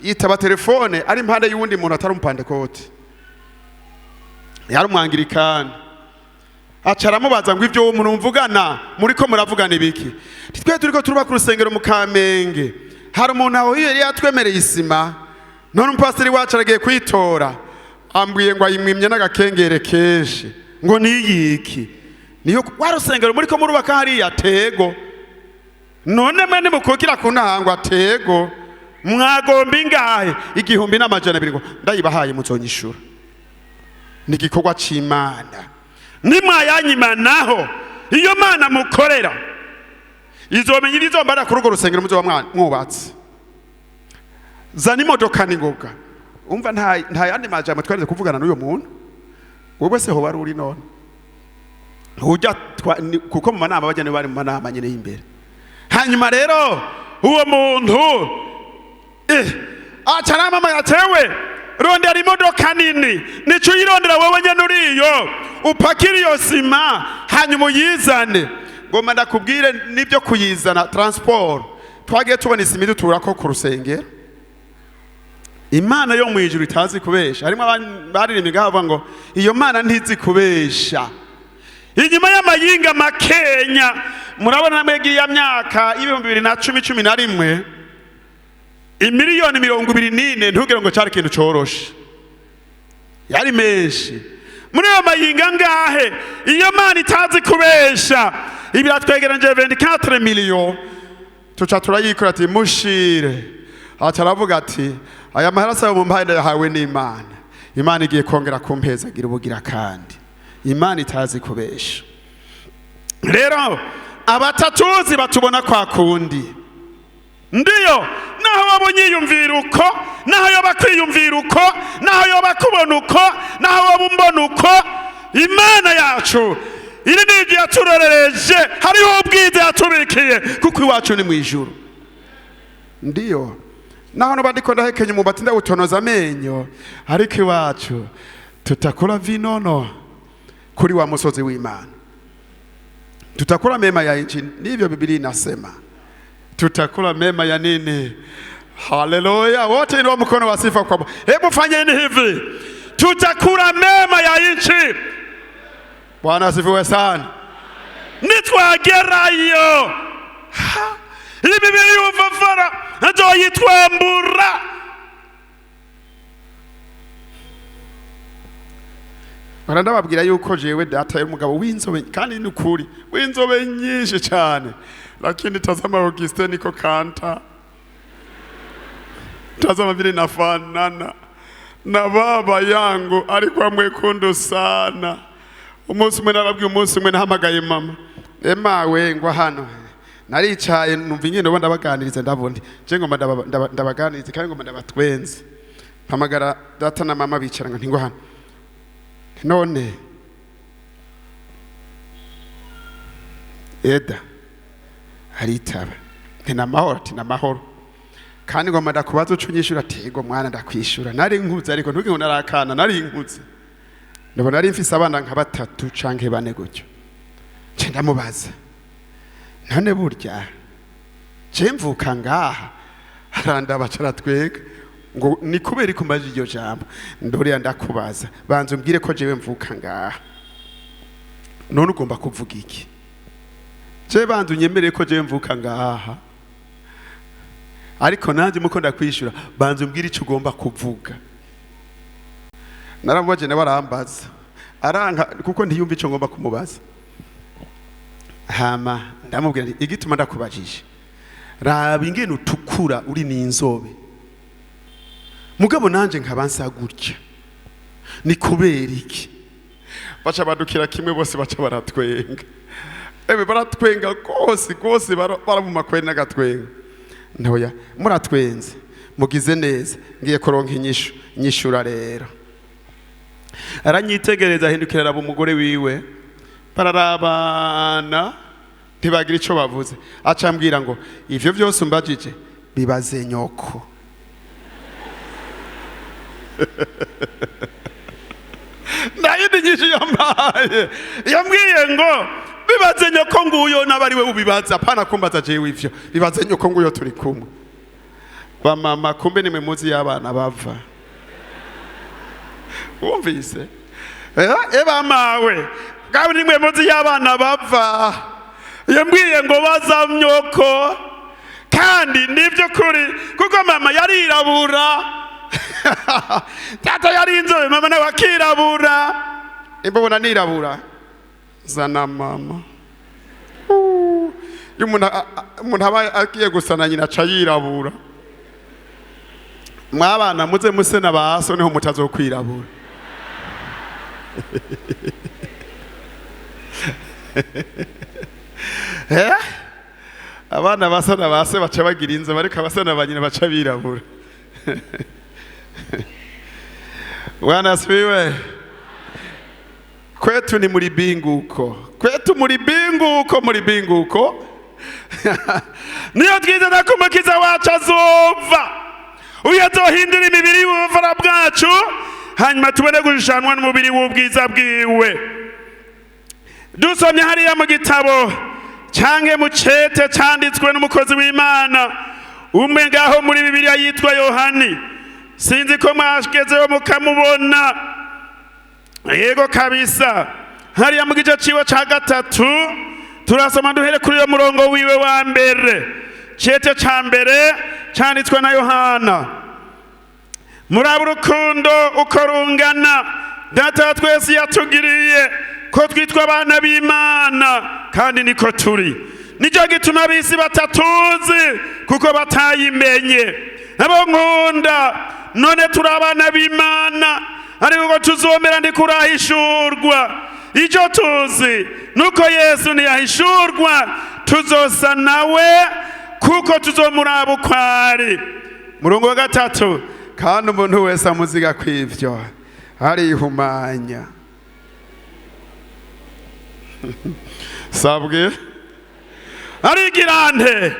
yitaba telefone ari impande y'uwundi muntu atari umupantekote, yari umwangirikani. Aca aramubaza ngo ibyo uwo muntu mvugana muriko muravugana ibiki? Twe turiko turubaka urusengero mu Kamenge, hari umuntu aho yari yatwemereye isima, none umupasiteri wacu aragiye kuyitora, ambwiye ngo ayimwimye n'agakengere kenshi, ngo niyiki niyo wa rusengero muriko murubaka hariya tego, none mwe nimukukira ku ntangwa tego, mwagomba ingahe? 1200 ngo ndayibahaye muzonyishura. Ni igikorwa c'Imana. Nimwayanyima naho iyo Mana mukorera izomenya ibizombara kuri urwo rusengero muzoba mwubatse. Zana imodoka n'ingoga. Umva nta yandi majambo twarize kuvugana n'uyo muntu. Wewe se ho wari uri none? Ujya kuko mu manama bajya bari mu manama nyene y'imbere. Hanyuma rero uwo muntu aca aramamaye atewe rondera imodoka nini, nico uyirondera wewe nyene uriyo, upakire iyo sima hanyuma uyizane. Ngoma ndakubwire nibyo kuyizana transport, twagiye tubona isima iduturako ku rusengero. Imana yo mu ijuru itazi kubesha. Harimo abaririmbyi ngaho ngo iyo Mana ntizi kubesha. Inyuma y'amayinga makenya, murabona namwe ya myaka 2010 11, imiliyoni 24, ntugire ngo cyari ikintu coroshe, yari menshi. Muri ayo mayinga ngahe iyo Mana itazi kubesha ibiratwegeranije 24 million, tuca turayikora ati mushire. Aca aravuga ati aya mahera asaba mu mpaye yahawe n'Imana, Imana igiye kongera kumpezagira ubugira kandi. Imana itazi kubesha. Rero abatatuzi batubona kwa kundi. Ndiyo, naho waba unyiyumvira uko, naho yoba kwiyumvira uko, naho yoba kubona uko, naho waba umbona uko, Imana yacu iri ni igihe yaturorereje, hariho ubwiza yatubikiye, kuko iwacu ni mu ijuru. Ndiyo, naho nuba ndiko ndahekenya umwumbati ndawutonoza amenyo, ariko iwacu tutakula vinono kuri wa musozi w'Imana, tutakula mema ya nchi. Ndivyo Biblia inasema, tutakula mema ya nini? Haleluya! Wote inua mkono wa sifa kwa Bwana. Hebu fanyeni hivi, tutakula mema ya nchi. Bwana asifiwe sana. Nitwagerayo imibiri y'ubuvavara nzoyitwambura. Bara ndababwira yuko jewe data y'umugabo w'inzobe, kandi ni ukuri w'inzobe nyinshi cyane, lakini tazama Augustin niko kanta, tazama vile nafanana na baba yangu, alikuwa mwekundu sana. Umunsi umwe narabwiye, umunsi umwe nahamagaye mama, emawe ngwa hano, naricaye numva ingene ubo ndabaganiriza, ndabona je ngomba ndabaganiriza kandi ngomba ndabatwenze. Mpamagara data na mama bicara ngo ntingwa hano. None eda aritaba, nti namahoro, ati namahoro, kandi ngomba ndakubaza uco unyishura. Ati ego mwana ndakwishura. Nari nkuze, ariko ntuge ngo narakana, nari nkuze, ndabona nari mfise abana nka batatu canke bane gutyo. Nce ndamubaza, none burya je mvuka ngaha? Arandaba aratwega ngo ni kubera ko mbaje iryo jambo. Ndoriya ndakubaza, banza umbwire ko jewe mvuka ngaha, none ugomba kuvuga iki? Je banza unyemerere ko jewe mvuka ngaha, ariko nanjye muko ndakwishura, banza umbwire icyo ugomba kuvuga. Naramubaje nawe arambaza, aranka kuko ntiyumva icyo ngomba kumubaza. Hama ndamubwira nti igituma ndakubajije, raba ingene utukura uri n'inzobe, mugabo nanje nkaba nsa gutya, ni kubera iki? Baca badukira kimwe bose, baca baratwenga. Ewe baratwenga rwose rwose, baravuma kweri n'agatwenga. Ntoya muratwenze, mugize neza, ngiye kuronka inyishu. Nyishura rero. Aranyitegereza, ahindukira araba umugore wiwe, bararabana ntibagira ico bavuze. Aca ambwira ngo ivyo vyose umbajije bibaze nyoko. Ndayindi nyishu yambaye, Yambwiye ngo bibaze nyoko nguyo, n'abari we ubibaza, apana kumbaza jewe ivyo, bibaze nyoko nguyo turi kumwe. Ba mama kumbe nimwe muzi y'abana bava. Wumvise? Eba mawe kandi nimwe muzi y'abana bava. Yambwiye ngo baza nyoko, kandi nivyo kuri, kuko mama yarirabura, tata yari inzobe, mama nawe akirabura. Imbona nirabura zana mama. Iyo umuntu aba agiye gusana nyina aca yirabura. Mwabana muze muse na baso niho mutazokwirabura. Abana basa na base baca bagira inzobe, ariko abasa na banyina baca birabura. Bwana asifiwe. Kwetu ni muri binguko, kwetu muri binguko, muri binguko. Niyo twizera ko umukiza wacu azova, uyu azohindura imibiri y'ubuvara bwacu, hanyuma tubone gushushanwa n'umubiri w'ubwiza bwiwe. Dusomye hariya mu gitabo canke mu cete canditswe n'umukozi w'Imana umwe ngaho muri Bibiliya yitwa Yohani, sinzi ko mwagezeho mukamubona. Yego kabisa, hariya mu gice ciwe ca 3 turasoma duhere kuri uyo murongo wiwe wa mbere. Cete ca mbere canditswe na Yohana. Muraba urukundo uko rungana Data wa twese yatugiriye, ko twitwa abana b'Imana, kandi niko turi. Nicyo gituma ab'isi batatuzi, kuko batayimenye. Abo nkunda, none turi abana b'Imana, ariko ko tuzomera ndikurahishurwa. Icyo tuzi nuko Yesu ntiyahishurwa, tuzosa nawe, Kuko tuzomuraba uko ari. Murongo wa 3, kandi umuntu wese amuziga kw'ivyo arihumanya. Sabwe arigirante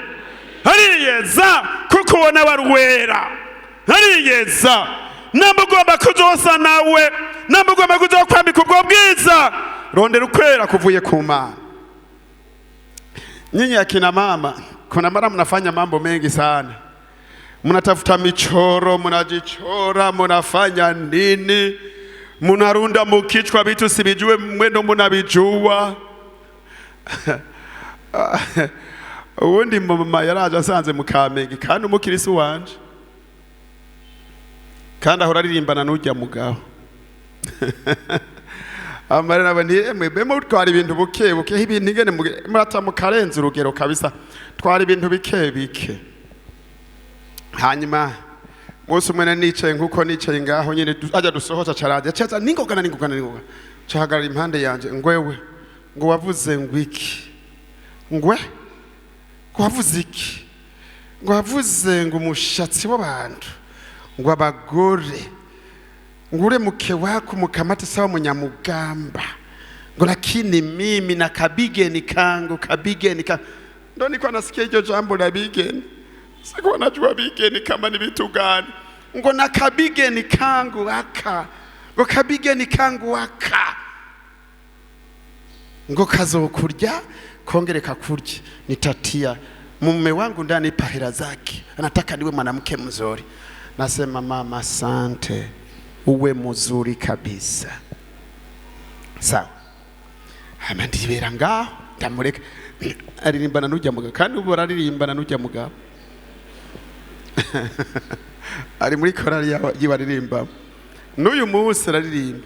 ariyeza, kuko ubona wari wera ariyeza. Namba ugomba kuzosa nawe, namba ugomba kuzokwambika ubwo bwiza, rondera ukwera kuvuye ku Mana. Nyinyi akina mama, kuna mara mnafanya mambo mengi sana, mnatafuta michoro, mnajichora, mnafanya nini, mnarunda mukichwa vitu sivijue, mwendo mnavijua. Ubundi mama yaraje asanze mu Kamenge, kandi umukirisi wanje, kandi ahora aririmbana n'ujya mugabo. Amare nabo nti emwe be mutwara ibintu buke buke, ibintu ingene murata mukarenza urugero kabisa, twara ibintu bike bike. Hanyuma umunsi umwe nari nicaye nkuko nicaye ngaho nyene, ajya dusohoza caraje caza ningoga na ningoga na ningoga, cahagarara impande yanje, ngwewe ngo wavuze ngo iki, ngwe ngo wavuze iki, ngo wavuze ngo umushatsi w'abantu, ngo abagore, ngo ure mke wako mukamate sawa munyamugamba, ngo lakini mimi na kabigeni kangu, kabigeni kangu. Ndo nilikuwa nasikia hiyo jambo la bigeni, sikuwa najua bigeni kama ni vitu gani. Ngo na kabigeni kangu aka, ngo kabigeni kangu aka, ngo kazokurya kongere kakurya, nitatia mume wangu ndani pahela zake, anataka niwe mwanamke mzuri. Nasema mama asante, uwe mzuri kabisa. Sawa. Hama ndibera ngaho ndamureka aririmbana n'ujya mugabo, kandi ubu araririmbana n'ujya mugabo ari muri korali yibaririmbamo n'uyu munsi araririmba.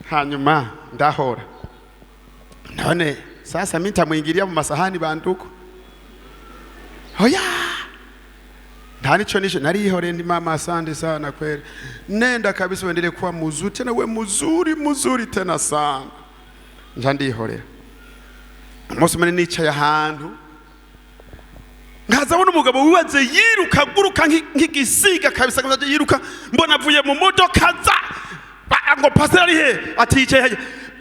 Hanyuma ndahora none sasa mimi ntamwingilia mu masahani banduko, oya nta nico nisho narihoreye ndi mama asante sana kweli, nenda kabisa uendelee kuwa mzuri tena, we mzuri mzuri tena sana. Nja ndihorera. Umunsi umwe nicaye ahantu nkaza mbona umugabo wibaze yiruka aguruka nk'igisiga kabisa, kabisa yiruka, mbona avuye mu modoka za ngo pastor ari he, ati yicaye he,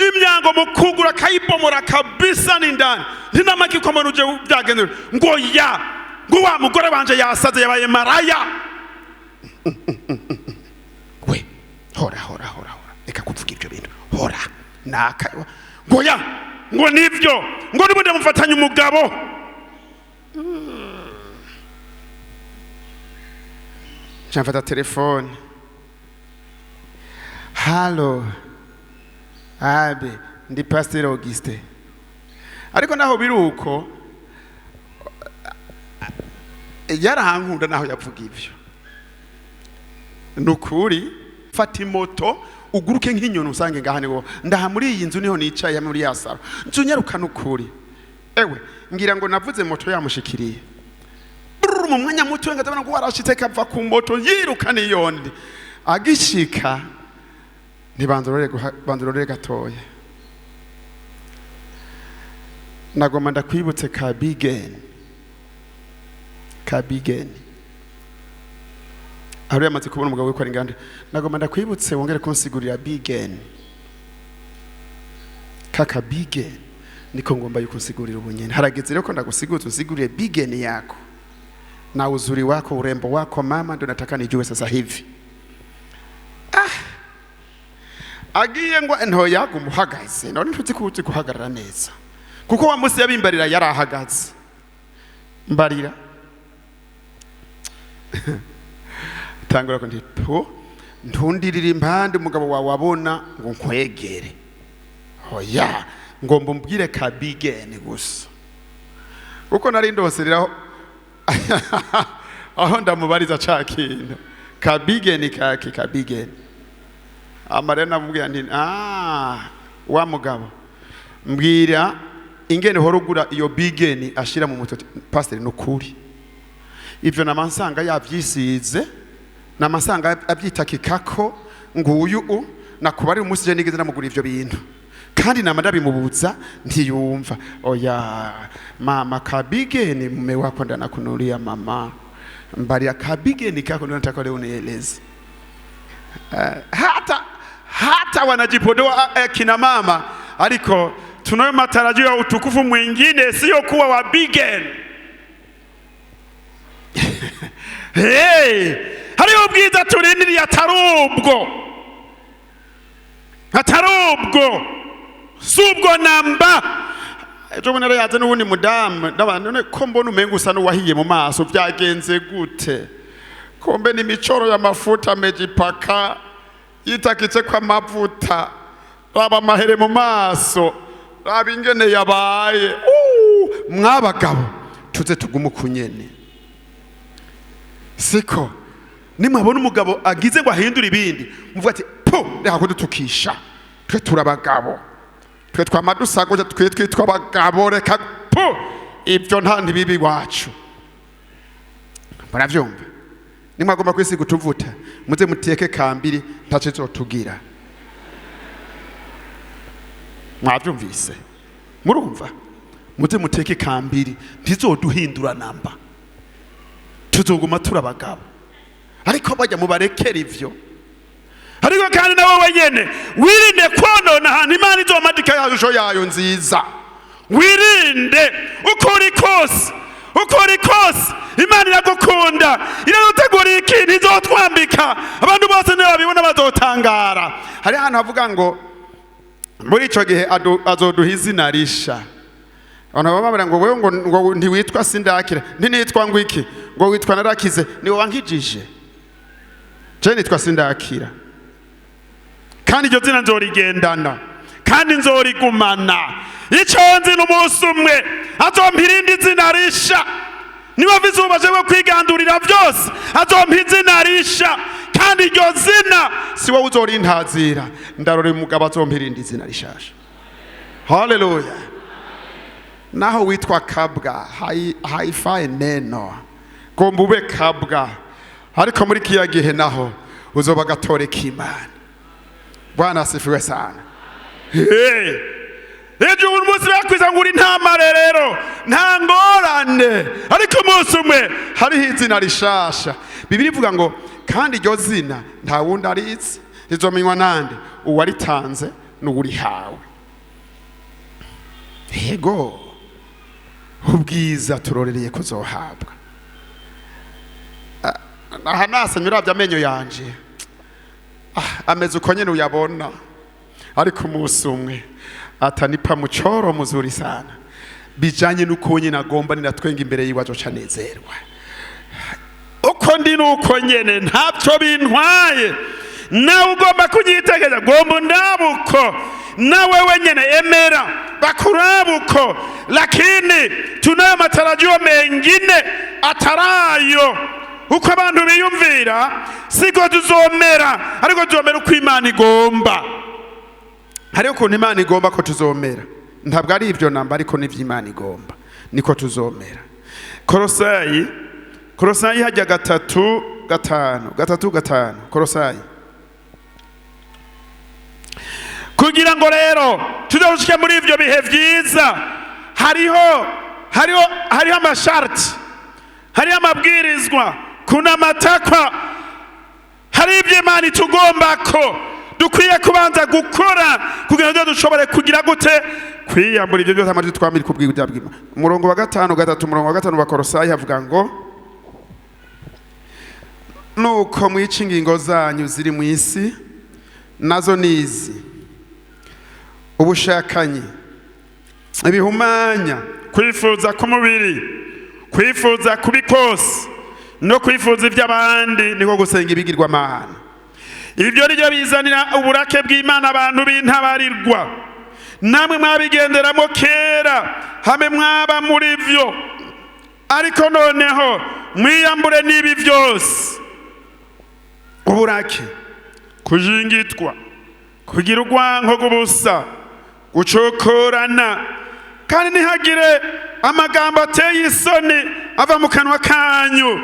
imyango mukugura akayibomora kabisa n'indani, ntinamake ko mbona uje byagenze, ngo ya ngo wa mugore wanje yasaze yabaye maraya. We hora hora hora hora, reka kuvuga ibyo bintu, hora naka, ngo ya ngo nivyo, ngo nibundi mufatanye umugabo. Mfata telefone, halo abe ndi Pastor Auguste. Ariko naho biruko yarahankunda naho yavuga ivyo. Nukuri fata imoto uguruke nk'inyoni usange ngaha niho ndaha muri iyi nzu niho nicaye muri ya saro, nzunyaruka nukuri. Ewe ngira ngo navuze moto yamushikiriye mu mwanya muto, ngazabona ngo warashitse kava ku moto yiruka niyondi agishika ntibanzurore gatoya. Nagoma ndakwibutse kabigeni kabigeni ari yamaze kubona umugabo wikora ingande. Nagoma ndakwibutse wongere kunsigurira bigeni kaka bigeni, niko ngomba yuko nsigurira ubunyene. Harageze rero ko ndagusigutse usigurire bigeni yako na uzuri wako urembo wako mama, ndio nataka nijue sasa hivi. Agiye ngo ntoya gumuhagaze none ntuzi ko uzi guhagarara neza, kuko wa musi yabimbarira yarahagaze mbarira tangura ko nti ntundirira impande umugabo wawe abona ngo nkwegere, oya ngomba umbwire kabigeni gusa, kuko nari ndosereraho aho ndamubariza ca kintu kabigeni kake kabigeni. Amare namubwira nti wa mugabo mbwira ingene hora ugura iyo bigeni ashira mu mutwe. Pastor nukuri ivyo namansanga yavyisize namasanga abyitakikako nguyu u nakubari umunsi je nigeze namugura ivyo bintu Kandi nama ndabimubuza ntiyumva. Oya mama, kabigeni mume wako ndanakunulia mama mbaria kabigeni kako ndo nataka leo unieleze. Hata wanajipodoa kina mama, ariko Tunayo matarajio ya utukufu mwingine, sio kuwa wa bigen. Hey, hariho ubwiza turindiriye atari ubwo, atari ubwo, si ubwo namba. Ejo bundi rero yaje n'uwundi mudamu, ndabona none ko mbona umenga usa n'uwahiye mu maso, byagenze gute? Kumbe ni imicoro y'amafuta amejipaka yitakitse ko amavuta, raba amahere mu maso, raba ingene yabaye. Mwabagabo tuze tugume uku nyene, siko? Nimwabona umugabo agize ngo ahindure ibindi, muvuga ati po, reka kudutukisha, twe turabagabo, twe twama dusagoje, twe twitwa abagabo, reka po, ibyo nta ntibibi iwacu. Muravyumva? Nimwagomba kwisiga utuvuta, muze muteke kambiri, ntaco izotugira. Mwavyumvise? Murumva? Muze muteke kambiri, ntizoduhindura namba, tuzoguma turi abagabo. Ariko bajya mubarekera ivyo. Ariko kandi nawe wenyene wirinde konona ahantu Imana izomadika ya shusho yayo nziza. Wirinde uko uri kose, uko uri kose Imana iragukunda, iraduteguriye ikintu izotwambika, abantu bose nibabibona bazotangara. Hari ahantu havuga ngo muri ico gihe azoduha izina risha. Abantu baba babara ngo wewe ngo ntiwitwa Sindakira, ntinitwa ngo iki, ngo witwa Narakize, ni wowe wankijije. Je nitwa Sindakira, kandi iryo zina nzorigendana kandi nzorigumana. Ico nzi n'umunsi umwe azompa irindi zina risha. Niba izuba jewe kwigandurira byose, azompa izina risha, kandi iryo zina si wowe uzorintazira. Ndarora umugabo azompa irindi zina rishasha. Haleluya! Naho witwa kabwa haifaye neno, gomba ube kabwa, ariko muri kiya gihe naho uzoba gatore k'Imana. Bwana asifiwe sana. Hey! Ejo umunsi bakwiza ngo uri ntamare rero nta ngorane, ariko umunsi umwe hariho izina rishasha. Bibiliya ivuga ngo kandi iryo zina nta wundi arizi, rizomenywa nande? Uwaritanze n'uwurihawe. Yego, ubwiza turorereye kuzohabwa. Aha nasamye uravye amenyo yanje, ameze uko nyene uyabona, ariko umunsi umwe atanipa muchoro muzuri sana, bijanye n'uko nyene agomba, ninatwenga imbere yiwe azoca anezerwa. Uko ndi nuko nyene, ntacyo bintwaye, nawe ugomba kunyitegereza, gomba undabuko, nawe wenyene emera bakurabuko, lakini tunayo matarajio mengine atarayo. Uko abantu biyumvira siko tuzomera, ariko tuzomera uko Imana igomba. Hariho ukuntu Imana igomba ko tuzomera, ntabwo ari ivyo namba, ariko n'ivyo Imana igomba niko tuzomera. Kolosayi hajya 3:5, 3:5, Kolosayi. Kugira ngo rero tuzoshike muri ivyo bihe vyiza, hariho amasharti, hariho amabwirizwa, kuna matakwa, hari ivyo Imana itugomba ko dukwiye kubanza gukora kugira ngo dushobore kugira gute kwiyambura ivyo byose amajwi twamiri kubwira bw'Imana. Umurongo wa 5 3, umurongo wa 5 wa Kolosayi havuga ngo nuko mwica ingingo zanyu ziri mu isi, nazo nizi: ubushakanyi, ibihumanya, kwifuza k'umubiri, kwifuza kubi kose no kwifuza iby'abandi, niko gusenga ibigirwamana. Ibyo nibyo bizanira uburake bw'Imana abantu b'intabarirwa. Namwe mwabigenderamo kera, hamwe mwaba muri vyo, ariko noneho mwiyambure n'ibi byose: uburake, kujingitwa, kugira urwanko rw'ubusa, gucokorana, kandi ntihagire amagambo ateye isoni ava mu kanwa kanyu.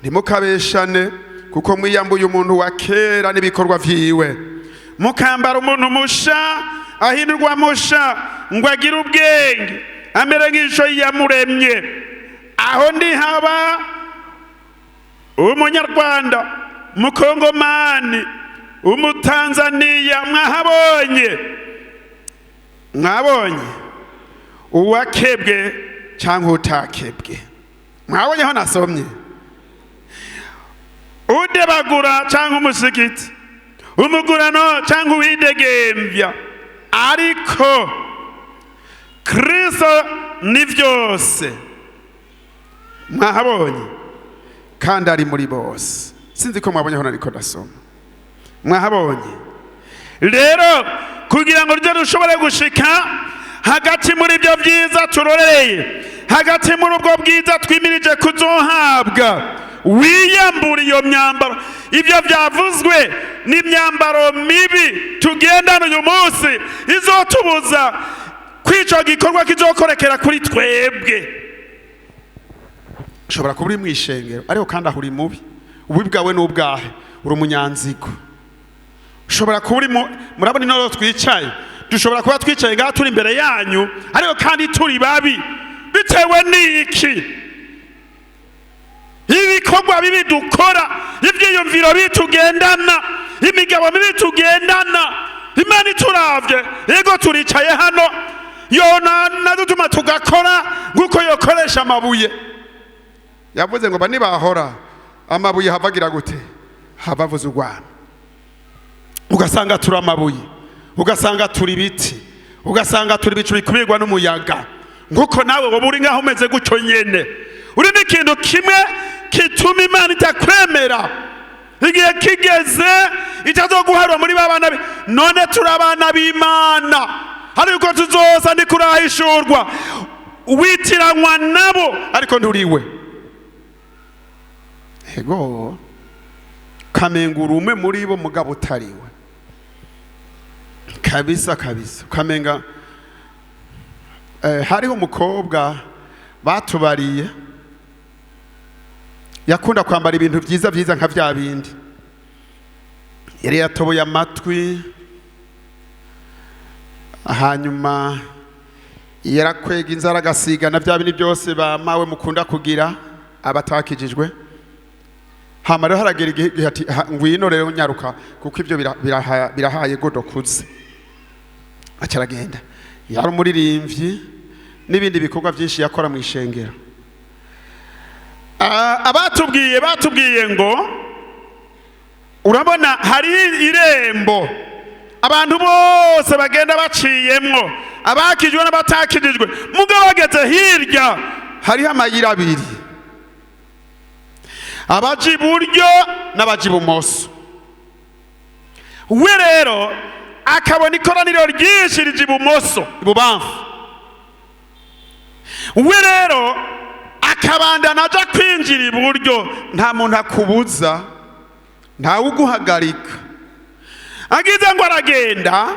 Ntimukabeshane, kuko mwiyambuye umuntu wa kera n'ibikorwa vyiwe, mukambara umuntu musha Ahindurwa musha ngo agire ubwenge, amere nk'ishusho y'Iyamuremye. Aho ntihaba Umunyarwanda, Umukongomani, Umutanzaniya. Mwahabonye, mwabonye uwakebwe cyangwa utakebwe. Mwabonye aho nasomye udebagura cyangwa umusigiti, umugurano cyangwa uwidegembya, ariko Kristo ni byose. Mwahabonye kandi ari muri bose. Sinzi ko mwabonye aho nariko ndasoma. Mwahabonye rero, kugira ngo ryo dushobore gushika hagati muri ibyo byiza turorereye, hagati muri ubwo bwiza twimirije kuzohabwa, wiyambura iyo myambaro. Ibyo byavuzwe ni imyambaro mibi tugendana uyu munsi, izotubuza kwica gikorwa kizokorekera kuri twebwe. Ushobora kuba uri mu ishengero, ariko kandi aho uri mubi. Ububi bwawe ni ubwahe? Uri umunyanzigo. Ushobora kuba uri murabona intoro twicaye, dushobora kuba twicaye ngaha turi imbere yanyu, ariko kandi turi babi. Bitewe n'iki? Ibikorwa bibi dukora, ibyiyumviro bibi tugendana, imigabo mibi tugendana. Imana ituravye, yego turicaye hano, yona nadutuma tugakora nk'uko yokoresha amabuye. Yavuze ngo nibahora amabuye havagira gute? Havavuza urwamo. Ugasanga turi amabuye, ugasanga turi ibiti, ugasanga turi ibicu bikubirwa n'umuyaga, nk'uko nawe woba uri ngaho umeze gutyo nyene. Uri n'ikintu kimwe kituma Imana itakwemera igihe kigeze, itazoguharura muri ba bana. None turi abana b'Imana, ariko tuzoza ntikurahishurwa, witiranywa nabo, ariko nturiwe. Ego, kamenga uri umwe muri bo, mugabo utariwe kabisa kabisa. Kamenga hariho umukobwa batubariye yakunda kwambara ibintu byiza byiza nka bya bindi. Yari yatoboye amatwi, hanyuma yarakwega inzara, agasiga na bya bindi byose bamawe mukunda kugira abatakijijwe. Hama rero haragera igihe ati: "Ngwino rero, nyaruka, kuko ibyo birahaye godokuze." Aca aragenda. Yari umuririmbyi n'ibindi bikorwa byinshi yakora mu ishengero. Abatubwiye ngo urabona hari irembo abantu bose bagenda baciyemwo, abakijwe n'abatakijijwe, mugabo bageze hirya hariho amayira abiri, abaja iburyo n'abaja ibumoso. We rero akabona ikoraniro ryinshi rija ibumoso, ibubamfu. We rero akabandana aja kwinjira iburyo. Nta muntu akubuza, ntawe uguhagarika. Agize ngo aragenda,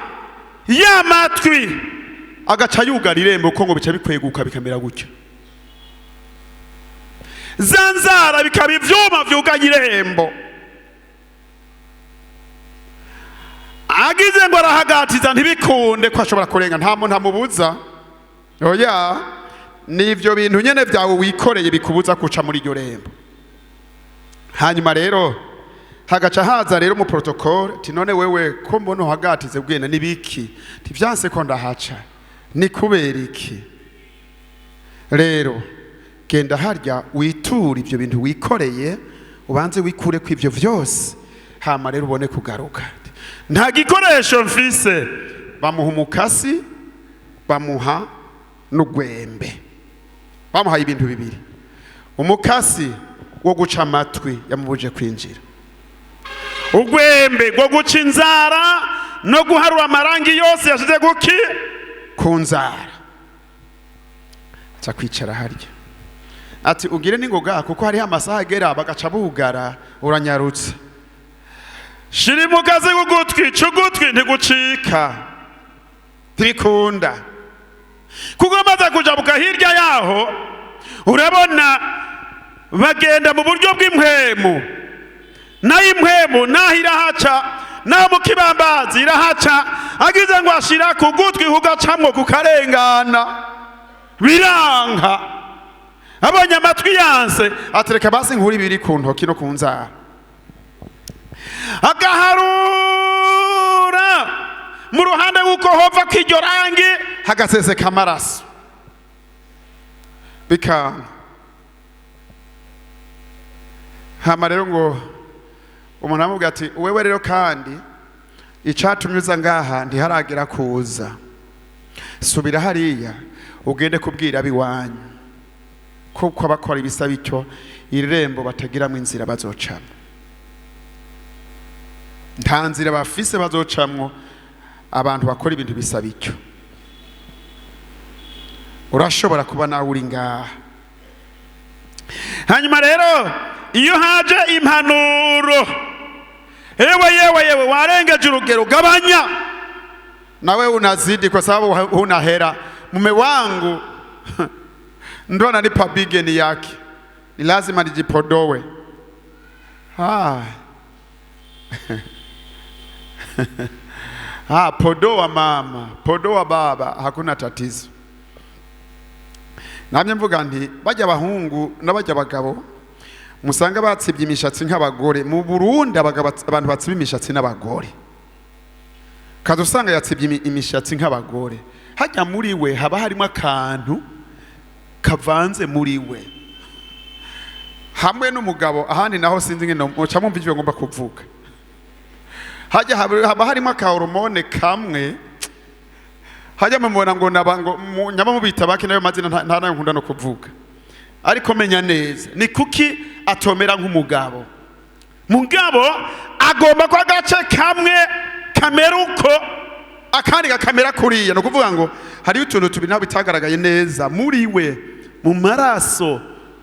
ya matwi agaca yugara irembo, kuko ngo bica bikweguka bikamera gutya. Za nzara bikaba ivyuma vyugaye irembo. Agize ngo arahagatiza, ntibikunde ko ashobora kurenga. Nta muntu amubuza, oya. Ni ibyo bintu nyene byawe wikoreye bikubuza kuca muri iryo rembo. Hanyuma rero hagaca haza rero mu protocole, ati: "None wewe ko mbona uhagatize bwene, nibiki?" Ntivyanse ko ndahaca. Ni kubera iki rero? Genda harya witure ibyo bintu wikoreye, ubanze wikure ko ibyo vyose, hama rero ubone kugaruka. Nta gikoresho mfise. Bamuha umukasi, bamuha n'ugwembe. Bamuhaye ibintu bibiri: umukasi wo guca amatwi yamubuje kwinjira, ugwembe rwo guca inzara no guharura amarangi yose yashize guki ku nzara. Aca kwicara harya, ati: "Ugire n'ingoga, kuko hariho amasaha agera bagaca bugara, uranyarutse." Shira imugazi k'ugutwi, ca ugutwi, ntigucika. Ntibikunda. Kuko amaze kujabuka hirya yaho, urabona bagenda mu buryo bw'impwemu, nayo impwemu naho irahaca. Naho mu kibambazi irahaca. Agize ngo ashira ku gutwi kugacamwo kukarengana, biranka. Abonye amatwi yanse, atereka basi nkuru ibiri ku ntoki no ku nzara, agaharura mu ruhande w'uko hova kw'iryo rangi hagaseseka amaraso, bikanka. Hama rero ngo umuntu aramubwira ati: "Wewe rero kandi icatumye uza ngaha ntiharagera kuza, subira hariya ugende kubwira abiwanyu kuko abakora ibisa bityo iri rembo batagiramwo inzira bazocamwo, nta nzira bafise bazocamwo abantu bakora ibintu bisa bityo." Urashobora kuba nawe uri ngaha. Hanyuma rero iyo haje impanuro: "Yewe, yewe, yewe, warengeje urugero, gabanya." Nawe unazidi kwa sababu huna hera. Mume wangu ndo ananipa bigeni yake, ni lazima nijipodowe. Ah. Ah, podoa mama, podoa baba, hakuna tatizo. Namye mvuga nti bajya abahungu n'abajya abagabo musanga batsibye imishatsi nk'abagore. Mu Burundi abagabo, abantu batsiba imishatsi n'abagore, kaza usanga yatsibye imishatsi nk'abagore. Hajya muri we haba harimo akantu kavanze muri we hamwe n'umugabo, ahandi naho sinzi ngene muca mwumva ivyo ngomba kuvuga. Hajya haba harimo aka hormone kamwe. Hajya mubona ngo naba ngo nyama mubita bake nayo mazina nta nayo nkunda no kuvuga, ariko menya neza ni kuki atomera nk'umugabo. Mugabo agomba ko agace kamwe kamera uko, akandi gakamera kuriya. Ni ukuvuga ngo hariyo utuntu tubiri naho bitagaragaye neza muri we, mu maraso,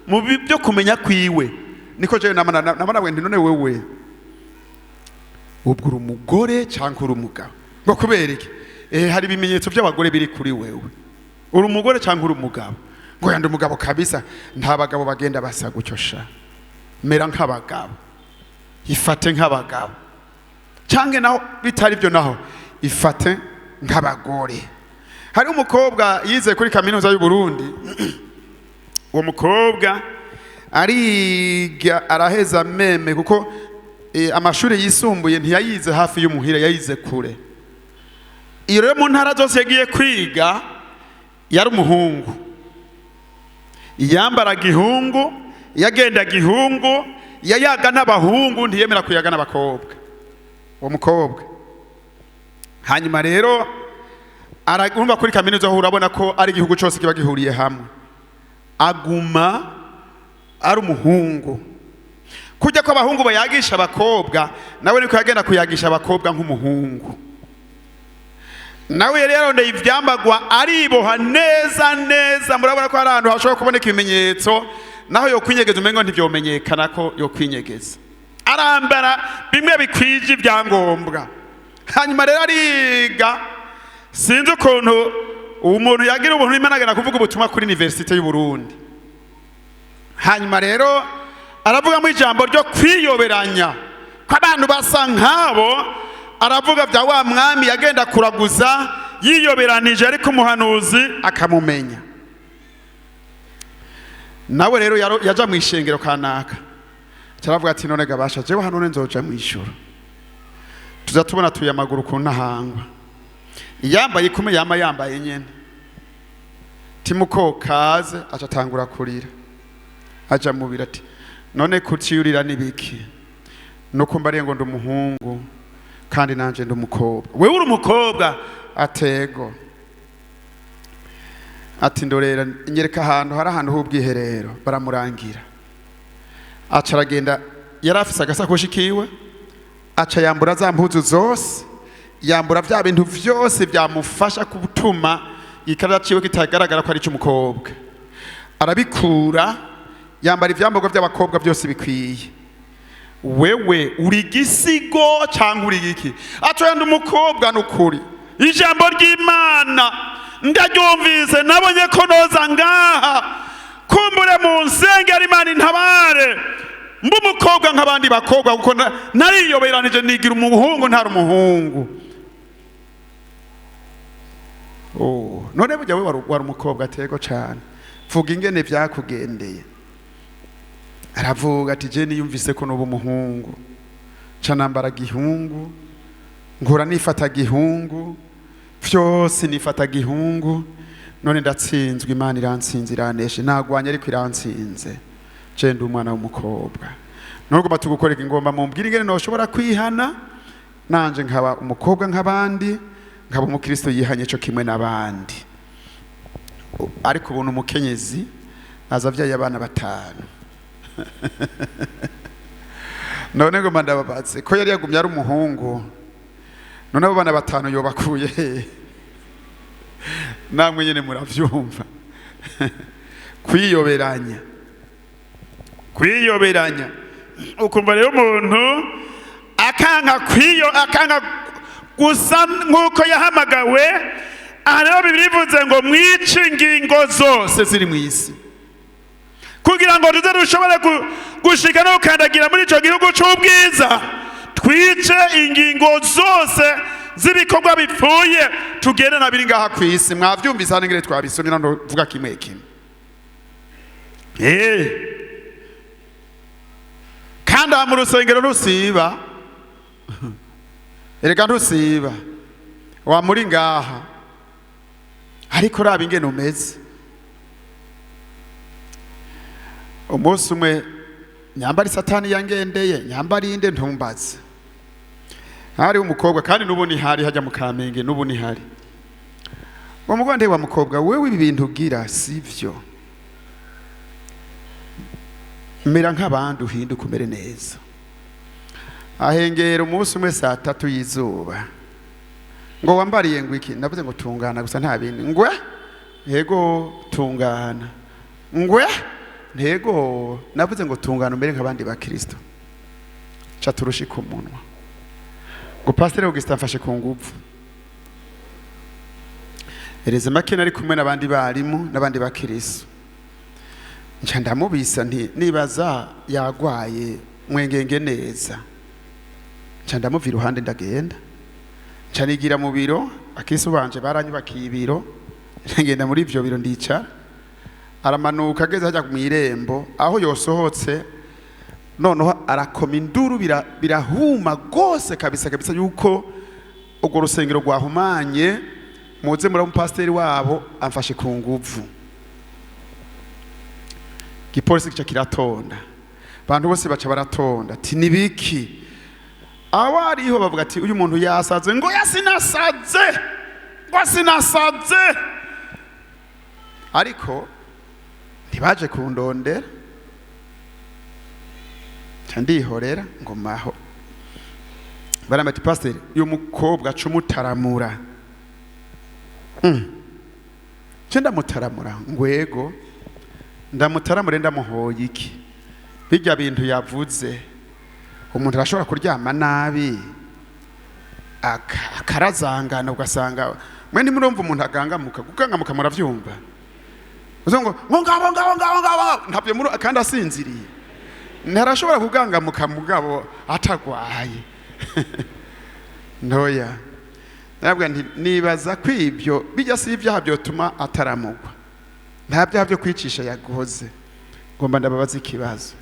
mu byo kumenya kwiwe. Niko jewe nama nti: "None wewe ubwo uri umugore cyangwa uri umugabo?" Ngo kubera iki? Hari ibimenyetso by'abagore biri kuri wewe. Uri umugore cyangwa uri umugabo? Ngo yandi umugabo kabisa. Nta bagabo bagenda basa gutyo sha. Mera nk'abagabo, ifate nk'abagabo, cyangwa naho bitari byo naho ifate nk'abagore. Hari umukobwa yize kuri kaminuza y'u Burundi. Uwo mukobwa ariga araheza même, kuko amashuri yisumbuye ntiyayize hafi y'umuhira, yayize kure. Iyo rero mu ntara zose yagiye kwiga yari umuhungu, yambaraga ihungu, yagendaga ihungu, yayaga n'abahungu, ntiyemera kuyaga n'abakobwa uwo mukobwa. Hanyuma rero arumva kuri kaminuza aho urabona ko ari igihugu cyose kiba gihuriye hamwe, aguma ari umuhungu. Kujya ko abahungu bayagisha abakobwa, nawe niko yagenda kuyagisha abakobwa nk'umuhungu. Nawe yari yarondeye ivyambagwa, ariboha neza neza. Murabona ko hari ahantu hashobora kuboneka ibimenyetso, naho yokwinyegeza umengo ntivyomenyekana ko yokwinyegeza. Arambara bimwe bikwije ibyangombwa. Hanyuma rero ariga. Sinzi ukuntu umuntu yagira ubuntu Imana agenda kuvuga ubutumwa kuri université y'u Burundi. Hanyuma rero aravugamo ijambo ryo kwiyoberanya ko abantu basa nk'abo. Aravuga bya wa mwami yagenda kuraguza yiyoberanije, ariko umuhanuzi akamumenya. Nawe rero yaja mu ishengero kanaka, caravuga ati: "None gabasha jewe hano none nzoja mu ijuru?" Tuza tubona tuye amaguru ku ntahangwa, yambaye ikume yama yambaye nyene. Timuko kaze, aca atangura kurira, aja mubira ati: "None kuciyurira nibiki?" "Nuko mbariye ngo ndi umuhungu kandi nanje ndi umukobwa." "Wewe uri umukobwa?" Atego. Ati: "Ndorera, nyereka ahantu hari ahantu h'ubwiherero." Baramurangira, aca aragenda. Yari afise agasakoshi kiwe, aca yambura za mpuzu zose, yambura vya bintu vyose byamufasha gutuma ikarara ciwe kitagaragara ko ari icy'umukobwa, arabikura, yambara ivyambarwa by'abakobwa byose bikwiye. "Wewe uri igisigo cyangwa uri iki?" Atoya, ndi umukobwa nukuri. "Ijambo ry'Imana ndaryumvise, nabonye ko noza ngaha, kumbure mu nsengero, Imana intabare." Mbe umukobwa nk'abandi bakobwa, kuko nariyoberanije nigira umuhungu ntari umuhungu. Oh, none burya we wari umukobwa atego cyane, vuga ingene vyakugendeye. Aravuga ati je niyumvise ko nuba umuhungu, ca nambara gihungu, nkura nifata gihungu, vyose nifata gihungu, none ndatsinzwe, Imana irantsinze, iraneshe, nagwanye ariko irantsinze, je ndi umwana w'umukobwa. Nugomba tugukoreka ingomba mumbwire ingene noshobora kwihana nanje nkaba umukobwa nk'abandi, nkaba umukristo yihanye co kimwe n'abandi. Ariko ubuntu umukenyezi aza avyaye abana 5. None ngo ndababatse ko yari yagumye ari umuhungu, none abo bana 5 yobakuye he? Namwe nyene muravyumva. Kwiyoberanya, kwiyoberanya. Ukumva rero umuntu akanga kwiyo, akanga gusa nk'uko yahamagawe. Aha rero Bibiliya ivuze ngo mwice ingingo zose ziri mu isi, kugira ngo tuze dushobore gushika no gukandagira muri ico gihugu c'ubwiza. Twice ingingo zose z'ibikorwa bipfuye, tugende na biri ngaha kw'isi. Mwavyumvise hano ingene twabisomye, none vuga kimwe kimwe. Kandi aha mu rusengero ntusiba, erega ntusiba, wa muri ngaha, ariko raba ingene umeze. Umunsi umwe nyambari satani yangendeye, nyambari inde ntumbaze. Hari umukobwa, kandi n'ubu ni hari hajya mu Kamenge, n'ubu ni hari. Uwo mugore wa mukobwa, wewe ibi bintu ugira sivyo, mera nk'abandi uhinduke umere neza. Ahengera umunsi umwe saa 3 y'izuba, ngo wambariye ngo iki? Navuze ngo tungana gusa nta bindi. Ngwe ntego tungana, ngwe ntego, navuze ngo tungana umere nk'abandi ba Kristo. Ca turushi ku munwa ngo Pasteur Augustin amfashe ku nguvu. Ereze make nari kumwe n'abandi barimu n'abandi ba Kristo, nca ndamubisa nti nibaza yagwaye mwengenge neza. Nca ndamuva iruhande ndagenda, nca nigira mu biro, akristo banje baranyubakiye ibiro, ngenda muri ivyo biro ndicara. Aramanuka ageze hajya mu irembo aho yosohotse, noneho arakoma induru, birahuma gose kabisa kabisa yuko urwo rusengero rwahumanye. Muze muri umupasiteri wabo amfashe ku nguvu. Igipolisi kica kiratonda, abantu bose baca baratonda ati nibiki? Abariho bavuga ati uyu muntu yasaze. Ngo yasinasaze, ngo sinasaze. Ariko ntibaje kundondera, nca ndihorera ngo maho. Barambwira ati pasiteri uyu mukobwa aca umutaramura. Nca ndamutaramura ngwego, ndamutaramure ndamuhoye iki? Bijya bintu yavuze, umuntu arashobora kuryama nabi akarazangana, ugasanga mwe ntimurumva umuntu agangamuka. Kugangamuka muravyumva, uzo ngo ngo ngabo ngabo ngabo ngabo, ntabyo muri, kandi asinziriye. Ntarashobora kugangamuka mugabo atagwaye. Ntoya nabwo nti nibaza kwibyo bijya si ibyaha byotuma ataramugwa, nta byaha byo kwicisha yagoze. Ngomba ndababaza ikibazo.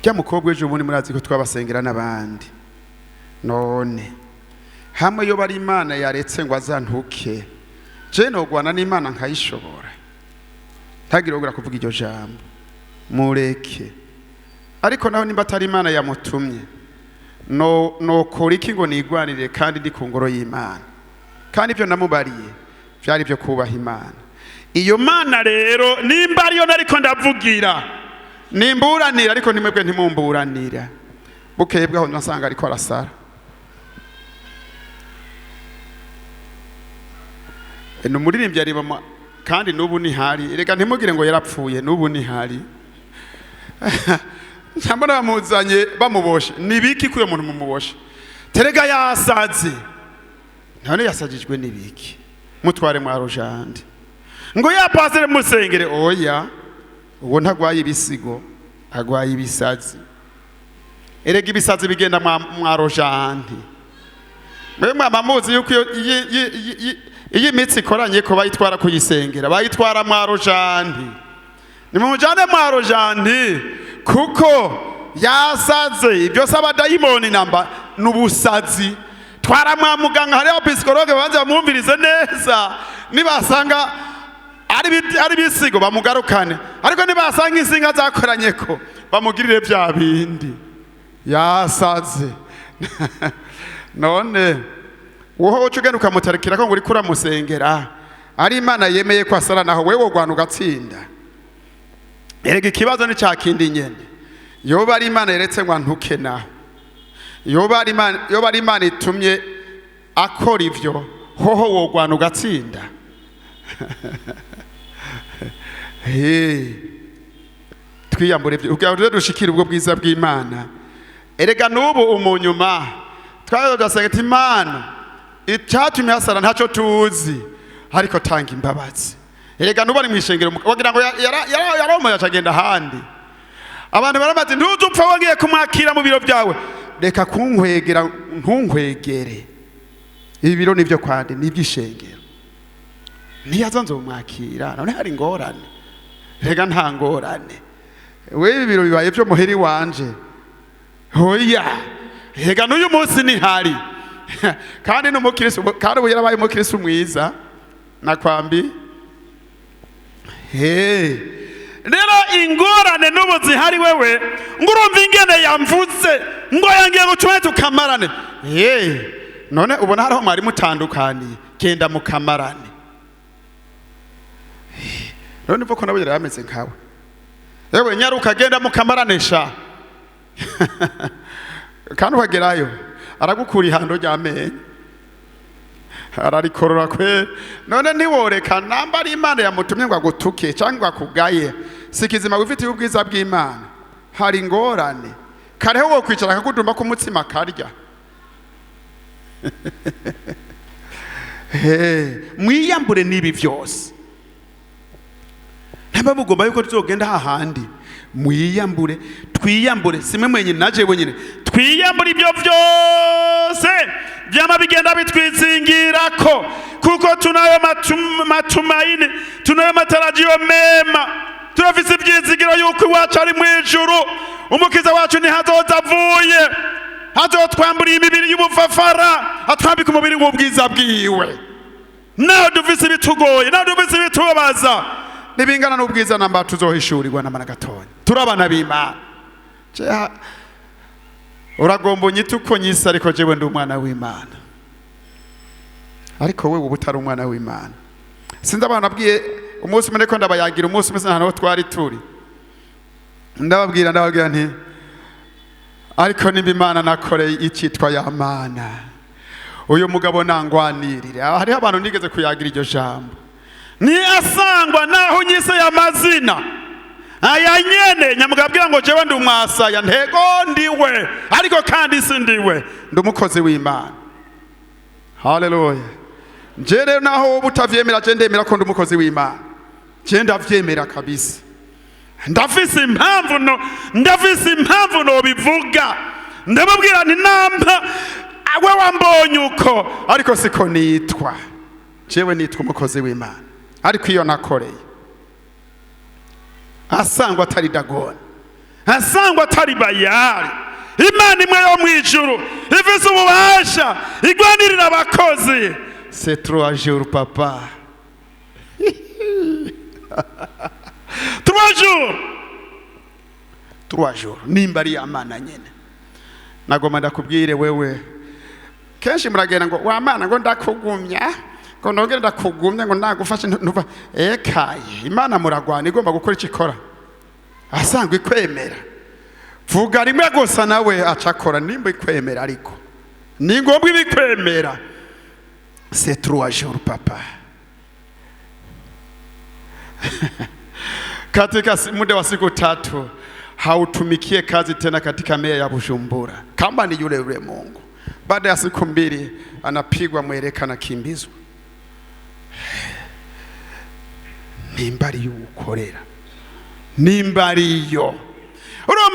Cya mukobwa ejo bundi murazi ko twabasengera n'abandi, none hamwe yo bari Imana yaretse ngo azantuke, je nogwana n'Imana nkayishobora? Ntagire ogura kuvuga iryo jambo, mureke. Ariko naho nimba atari Imana yamutumye, no nokora iki ngo nigwanire kandi ndi ku ngoro y'Imana? Kandi ibyo namubariye byari byo kubaha Imana. Iyo Mana rero nimba ariyo nariko ndavugira, nimburanira, ariko nimwebwe ntimumburanira. Bukeye bwaho nsanga ariko arasara. Ni umuririmbyi aribamo, kandi n'ubu ni hari. Reka ntimugire ngo yarapfuye, n'ubu ni hari. Cyangwa bamuzanye bamuboshe, nibiki kuyo muntu mumuboshe? Terega yasaze. None yasajijwe nibiki? Mutware mwa rujande. Ngo ya pasere musengere, oya, uwo ntagwaye ibisigo. Agwaye ibisazi. Erega ibisazi bigenda mwa rojanti. Mwe mwama muzi yuko iyo imitsi ikoranye ko bayitwara kuyisengera, bayitwara mwa rojanti. Nimumujane mwa rojanti kuko yasaze. Ibyo si abadayimoni namba, n'ubusazi. Twara mwa muganga, hariho psychologue, babanze bamwumvirize neza. Nibasanga ari bisigo bamugarukane, ariko nibasanga insinga zakoranye ko bamugirire bya bindi. Yasaze. None wowe uca ugenda ukamutarikira ko ngo uriko uramusengera, ari Imana yemeye ko asara, naho wewe wogwana ugatsinda. Erega ikibazo ni ca kindi nyene: yoba ari Imana yeretse ngo antuke, naho yoba ari Imana itumye akora ivyo, hoho wogwana ugatsinda? Hey. Twiyambure ivyo kugira ngo dushikire ubwo bwiza bw'Imana. Erega n'ubu umunyuma twaza tugasenga ati: "Imana, icyatumye hasara ntacyo tuzi, ariko tanga imbabazi." Erega n'ubu ari mw'ishengero, wagira ngo yaromoye acagenda ahandi. Abantu baramaze, ntuze upfa wagiye kumwakira mu biro byawe. Reka kunkwegera, ntunkwegere. Ibi biro nibyo kwande, n'iby'ishengero. Niyaza nzomwakira. None hari ingorane? Rega nta ngorane. We, ibi biro bibaye byo muheri wanje? Hoya, rega n'uyu munsi ntihari. Kandi n'umukristo, kandi ubu yarabaye umukristo mwiza nakwambi. Hey. Rero ingorane n'ubu zihari, wewe ngo urumva ingene yamvuze, ngo yangiye ngo tume tukamarane. Hey. None ubona hariho mwari mutandukaniye? Genda mukamarane. None uvuga ko nawe yari ameze nkawe? Yewe, nyaruka, genda mukamarane sha. Kandi ukagerayo aragukura ihando ry'amenyo, ararikorora kwe. None ntiworeka namba ari Imana yamutumye ngo agutuke cyangwa ngo akugaye? Si kizima wifitiye ubwiza bw'Imana? Hari ingorane? Kareho wo kwicara akakudumba k'umutsima karya. He, mwiyambure n'ibi byose. Naba mugomba yuko tuzogenda hahandi, mwiyambure, twiyambure, simwe mwenyine, naje wenyine. Twiyambura ibyo byose byama bigenda bitwizingirako, kuko tunayo matumaini, tunayo matarajio mema. Turafise ivyizigiro yuko iwacu ari mw'ijuru. Umukiza wacu ntihazoza avuye, azotwambura imibiri y'ubufafara, atwambika umubiri w'ubwiza bwiwe. Naho dufise ibitugoye, naho dufise ibitubabaza, nibingana n'ubwiza namba tuzohishurirwa namara gatonya. Turabana b'Imana. Uragomba unyite uko nyise, ariko jewe ndi umwana w'Imana. Ariko wewe uba utari umwana w'Imana. Sinzi abantu nabwiye umunsi umwe, ariko ndabayagira umunsi umwe, sinzi aho twari turi, ndababwira nti: "Ariko nimba Imana nakoreye icyitwa ya Mana, uyu mugabo nangwanirire." Hariho abantu nigeze kuyagira iryo jambo. Ni asangwa naho unyise ya mazina aya nyene, nyamugabwira ngo jewe ndi umwasaya, ntego ndiwe, ariko kandi si ndiwe. Ndi umukozi w'Imana. Haleluya! Nje rero, naho wowe utavyemera, je ndemera ko ndi umukozi w'Imana. Je ndavyemera kabisa. Ndafise impamvu, no ndafise impamvu nobivuga. Ndamubwira nti: "Namba we wambonye uko, ariko siko nitwa. Jewe nitwa umukozi w'Imana, ariko iyo nakoreye asangwa atari Dagoni, asangwa atari Bayari, Imana imwe yo mu ijuru ifise ububasha igwanirira abakozi." C'est 3 jours, papa. 3 jours. 3 jours. Nimba ari Yamana nyene, nagomba ndakubwire wewe. Kenshi muragenda ngo: "Wa Mana, ngo ndakugumya, ngo nongere ndakugumya, ngo nagufashe ntuva." Ekaye, Imana muragwana. Igomba gukora icyo ikora asangwa ikwemera. Vuga rimwe gusa nawe acakora nimba ikwemera, ariko ni ngombwa ibikwemera. C'est 3 jours, papa. Katika muda wa siku 3 hautumikie kazi tena katika meya ya Bujumbura, kama ni yule yule Mungu. Baada ya siku 2 anapigwa mweleka, anakimbizwa. Nimba ari yo ukorera, nimba ariyo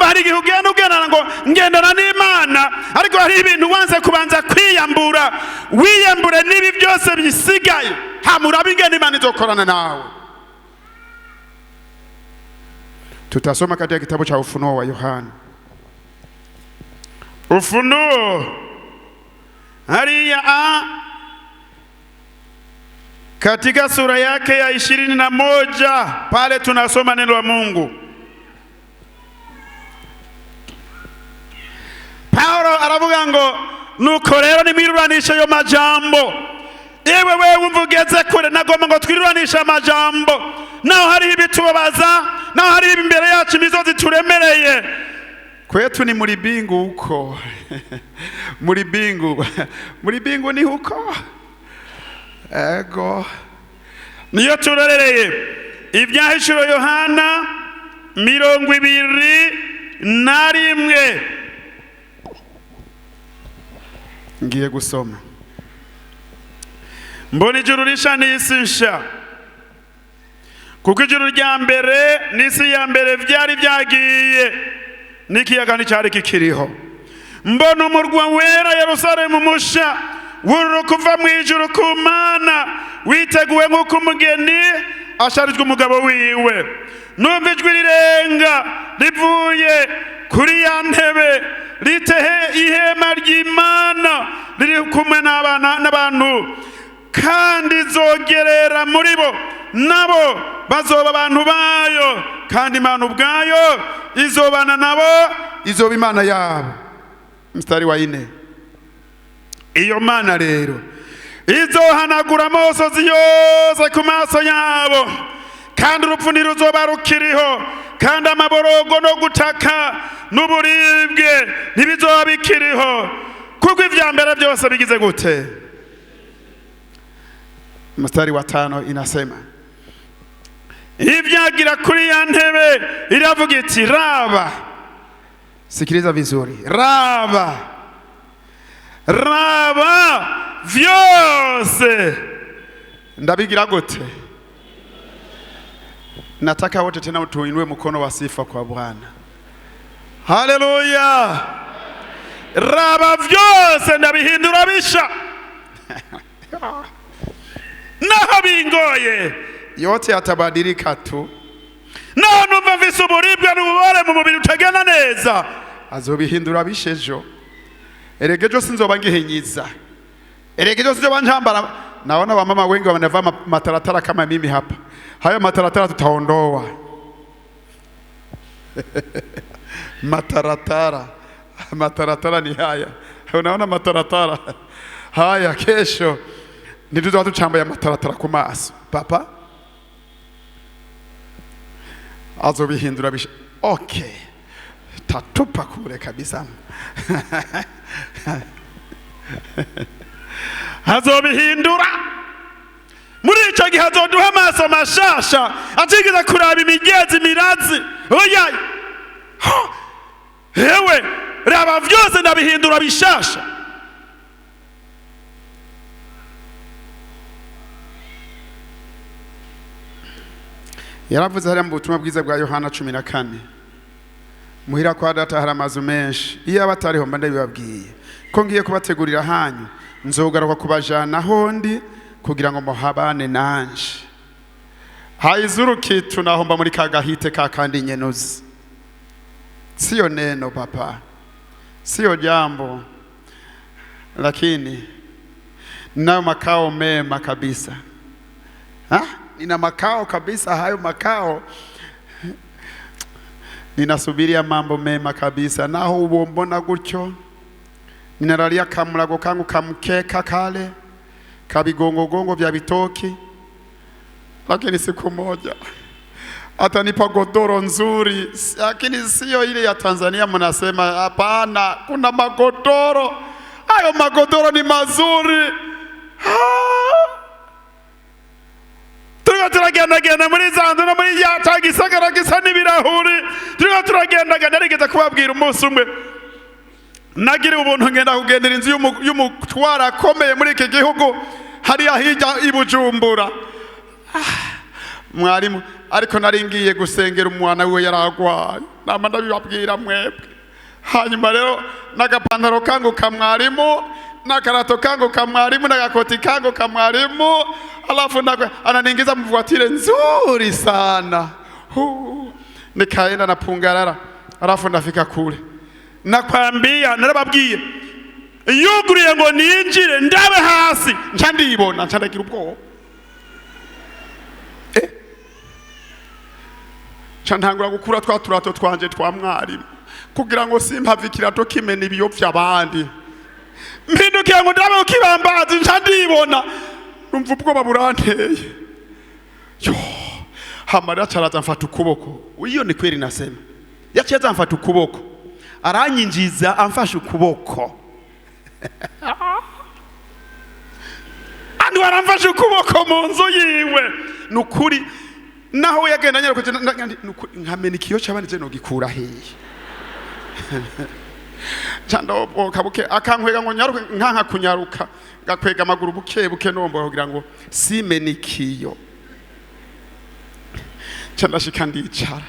Urumva hari igihe ugenda ugendana ngo ngendana n'Imana, ariko hari ibintu wanze kubanza kwiyambura. Wiyambure n'ibi byose bisigaye, hamurabe ingene Imana izokorana nawe. Tutasoma katika kitabu cha Ufunuo wa Yohana. Ufunuo hariya a katika sura yake ya 21 pale tunasoma neno la Mungu. Paulo aravuga ngo nuko rero nimwiruranishe ayo majambo. Yewe wewe wumva ugeze kure, nagomba ngo twiruranishe amajambo. Naho hariho ibitubabaza, naho hariho imbere yacu imisozi turemereye, Kwetu ni muri bingu huko. Muri bingu. Muri bingu ni huko. Ego. Niyo turorereye. Ibyahishuro Yohana 21. Ngiye gusoma. Mbona ijuru risha n'isi nsha, kuko ijuru rya mbere n'isi ya mbere byari byagiye, n'ikiyaga nticyari kikiriho. Mbona umurwa wera Yerusalemu musha wururuka kuva mu ijuru ku Mana, witeguwe nk'uko umugeni asharijwe umugabo wiwe. Numva ijwi rirenga rivuye kuri ya ntebe ritehe ihema ry'Imana riri kumwe n'abana n'abantu, kandi izogerera muri bo, nabo bazoba abantu bayo, kandi Imana ubwayo izobana nabo, izoba Imana yabo. Mstari wa 4. Iyo Mana rero izohanagura amosozi yose ku maso yabo, kandi urupfu ntiruzoba rukiriho, kandi amaborogo no gutaka n'uburibwe ntibizoba bikiriho, kuko ivya mbere byose bigize gute? Mstari wa 5 inasema, ibyagira kuri ya ntebe iravuga iti raba. Sikiliza vizuri, raba, raba vyose ndabigira gute? Nataka wote tena tuinue mkono wa sifa kwa Bwana. Haleluya. Raba vyose ndabihindura bisha. Naho bingoye yote yatabadilika tu. Naho numva mfise uburibwe n'ububabare mu mubiri utagenda neza, azobihindura bishejo. Erega ejo sinzoba ngihinyiza, erega ejo sinzoba njambara. Naona wamama wengi wanavaa mataratara kama mimi hapa. Hayo mataratara tutaondoa. Mataratara, mataratara ni haya. Unaona mataratara haya, kesho nituzo watu chamba ya mataratara ku maso. Papa azobihindura bishe. Okay, tatupa kule kabisa. Azobihindura. Muri ico gihe azoduha amaso mashasha atigeze kuraba imigezi mirazi. Oya, hewe raba vyose ndabihindura bishasha. Yaravuze hariya mu butumwa bwiza bwa Yohana 14, muhira kwa data hari amazu menshi, iyo abatariho mba ndabibabwiye ko ngiye kubategurira hanyu, nzogaruka kubajana hondi kugira ngo muhabane nanje. Haizuru kitu naho mba muri kagahite ka kandi nyenuzi. Sio neno papa, sio jambo, lakini ninayo makao mema kabisa. Ha? Nina makao kabisa, hayo makao ninasubiria mambo mema kabisa. Naho ubo mbona gutyo, ninalalia kamulago kangu kamkeka kale kabigongogongo vya bitoki, lakini siku moja atanipa godoro nzuri, lakini sio ile ya Tanzania mnasema. Hapana, kuna magodoro, hayo magodoro ni mazuri. Turiko turagendagenda muri za nzu no muri ya ca gisagara gisa n'ibirahuri, turiko turagendagenda. Narigeze kubabwira umunsi umwe nagira ubuntu ngenda kugendera inzu y'umutwara akomeye muri iki gihugu hariya hirya i Bujumbura. Mwarimu, ariko nari ngiye gusengera umwana wiwe yaragwaye. Nama ndabibabwira mwebwe. Hanyuma rero n'agapantaro kangu ka mwarimu, n'akarato kangu ka mwarimu, n'agakoti kangu ka mwarimu, alafu ananiingiza mu voiture nzuri sana. Hu, nikaenda na pungarara, alafu ndafika kule. Nakwambia, narababwiye, yuguriye ngo ninjire ndabe hasi, nca ndibona, nca ndagira ubwoba, nca ntangura gukura twa turato twanje twa mwarimu kugira ngo simpave ikirato kimena ibiyo vy'abandi. Mpindukiye ngo ndabe kukibambazi, nca ndibona, numva ubwoba buranteye. Yo, amarira acaraza, mfata ukuboko. Iyo ni kweli nasema, yaciye aza amfata ukuboko, aranyinjiza amfashe ukuboko. Andi aramfashe ukuboko mu nzu yiwe. Nukuri naho yagenda nyaruka, nkamena ikiyo c'abandi, je nogikura hehe? Nca ndoboka buke, akankwega ngo nyaruke, nkanka kunyaruka, ngakwega amaguru buke buke, nomboka kugira ngo simene ikiyo. Nca ndashika ndicara.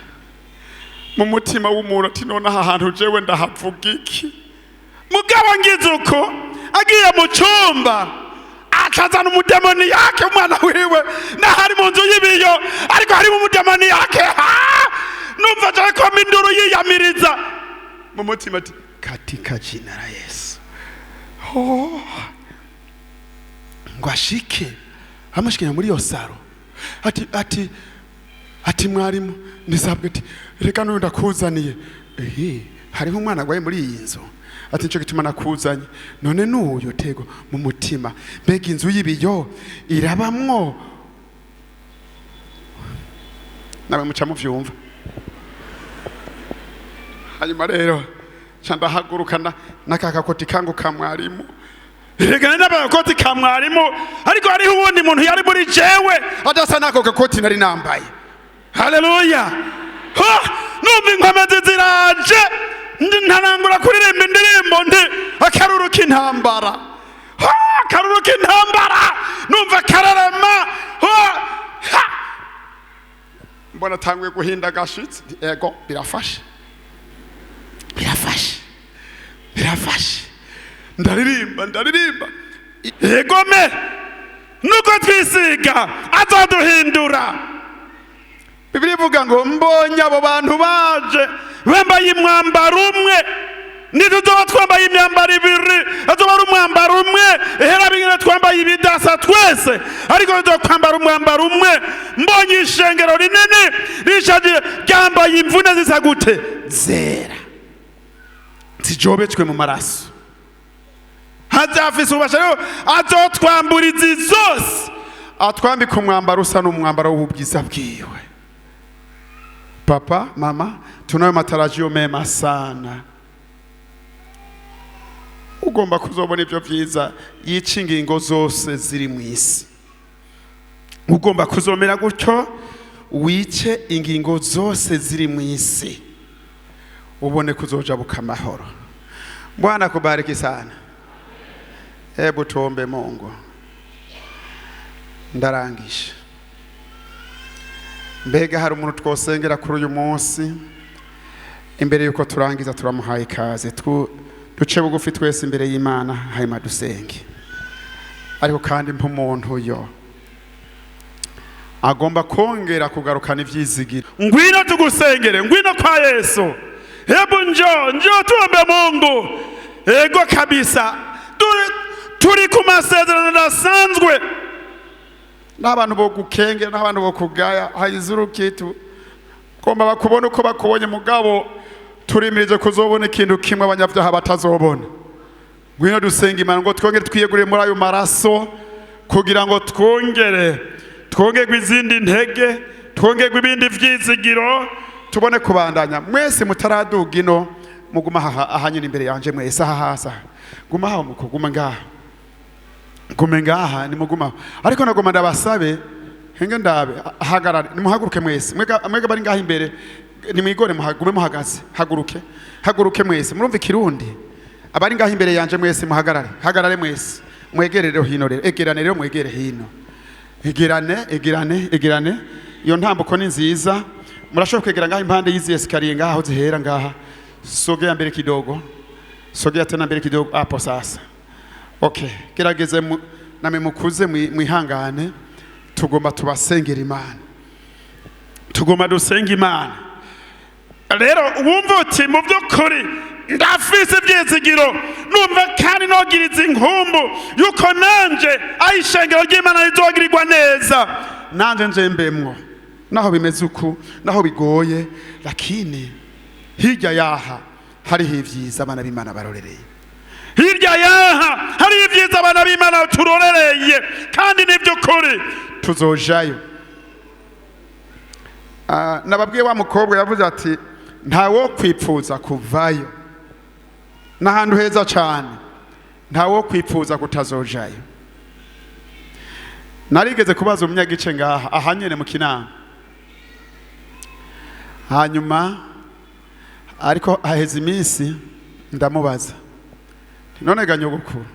Mu mutima w'umuntu ati: "None aha hantu jewe ndahavuga iki?" Mugabo ngize uko, agiye mu cyumba akazana umudemoni yake, umwana wiwe, n'ahari mu nzu y'ibiyo ariko harimo umudemoni yake. Ha! Numva aje koma induru yiyamiriza. Mu mutima ati: "Katika jina la Yesu." Oh. Ngo ashike, amushikira muri iyo salon, ati: "Mwarimu ndisabwe." Ati: "Reka n'uyu ndakuzaniye." Ehe, hariho umwana agwaye muri iyi nzu. Ati: "Nico gituma nakuzanye." None n'uyu tego mu mutima, mbega inzu y'ibiyo irabamwo? Nawe muca muvyumva. Hanyuma rero nca ndahaguruka n'aka kakoti kangu ka mwarimu. Reka n'abakoti ka mwarimu, ariko hariho uwundi muntu yari muri jewe adasa n'ako gakoti nari nambaye. Haleluya! Ha! Numva inkomezi ziraje, ntarangura kuririmba indirimbo nti: "Akaruru k'intambara." Ha! Akaruru k'intambara, numva kararema. Ha! Ha! Mbona atanguye guhinda agashitsi. Nti, ego, birafashe, birafashe, birafashe. Ndaririmba, ndaririmba. Egome, nuko twisiga azaduhindura. Bibiliya ivuga ngo mbonye abo bantu baje bambaye umwambaro umwe, ntituzoba twambaye imyambaro ibiri, azoba ari umwambaro umwe. Ehera bingene twambaye ibidasa twese, ariko tuzokwambara umwambaro umwe. Mbonye ishengero rinini rishaje ryambaye imvune zisa gute? Zera zijobetswe mu maraso. Hazafise ububasha rero, azotwambura izi zose, atwambika umwambaro usa n'umwambaro w'ubwiza bwiwe. Papa, mama, tunayo matarajio mema sana. Ugomba kuzobona ibyo byiza, yica ingingo zose ziri mu isi. Ugomba kuzomera gutyo, wice ingingo zose ziri mu isi, ubone kuzojabuka amahoro. Bwana kubariki sana. Hebu tuombe Mungu. Ndarangije. Mbega hari umuntu twosengera kuri uyu munsi imbere yuko turangiza? Turamuhaye ikaze. Duce bugufi twese imbere y'Imana, hanyuma dusenge. Ariko kandi nk'umuntu yo agomba kongera kugarukana ivyizigiro, ngwino tugusengere, ngwino kwa Yesu. Hebu njo, njo tuombe Mungu. Ego kabisa, turi ku masezerano adasanzwe. N'abantu bo gukengera, n'abantu bo kugaya, haizuru kitu gomba bakubona uko bakubonye, mugabo turimirije kuzobona ikintu kimwe abanyabyaha batazobona. Ngwino dusenga Imana ngo twongere twiyegurire muri ayo maraso, kugira ngo twongere twongerwe izindi ntege, twongerwe ibindi vyizigiro, tubone kubandanya. Mwese mutaraduga ino, muguma aha aha nyine imbere yanje. Mwese aha hasi aha, guma aho muko, guma ngaha, gume ngaha, nimuguma. Ariko nagoma ndabasabe, henge ndabe, hagarare, nimuhaguruke mwese. Mwega mwega bari ngaha imbere, nimwigore, muhagume muhagaze. Haguruke, haguruke mwese. Murumva ikirundi? Abari ngaha imbere yanje mwese muhagarare, hagarare mwese, mwegerere hino rero. Egerane rero, mwegere hino, egerane, egerane, egerane. Iyo ntambuko ni nziza. Murashobora kwegera ngaha impande y'izi escalier, ngaha aho zihera ngaha. Sogea mbere kidogo, sogea tena mbere kidogo hapo sasa. Okay, gerageze namwe mukuze mwihangane. Tugomba tubasengera Imana, Tugomba dusenga Imana. Rero wumva uti: "Mu by'ukuri ndafise ibyizigiro, numva kandi nogiriza inkumbu yuko nanje aho ishengero ry'Imana rizogirirwa neza, nanje nje mbemwo, naho bimeze uku, naho bigoye, lakini hirya yaha hariho ivyiza abana b'Imana barorereye." Hirya yaha hari ibyiza abana b'Imana turorereye, kandi ni by'ukuri tuzojayo. Ah, nababwiye wa mukobwa yavuze ati: "Ntawo kwipfuza kuvayo n'ahantu heza cyane, ntawo kwipfuza kutazojayo." Narigeze kubaza umunyagice ngaha aha nyene mu Kinama, hanyuma ariko haheze iminsi ndamubaza nti: "None ga nyogokuru,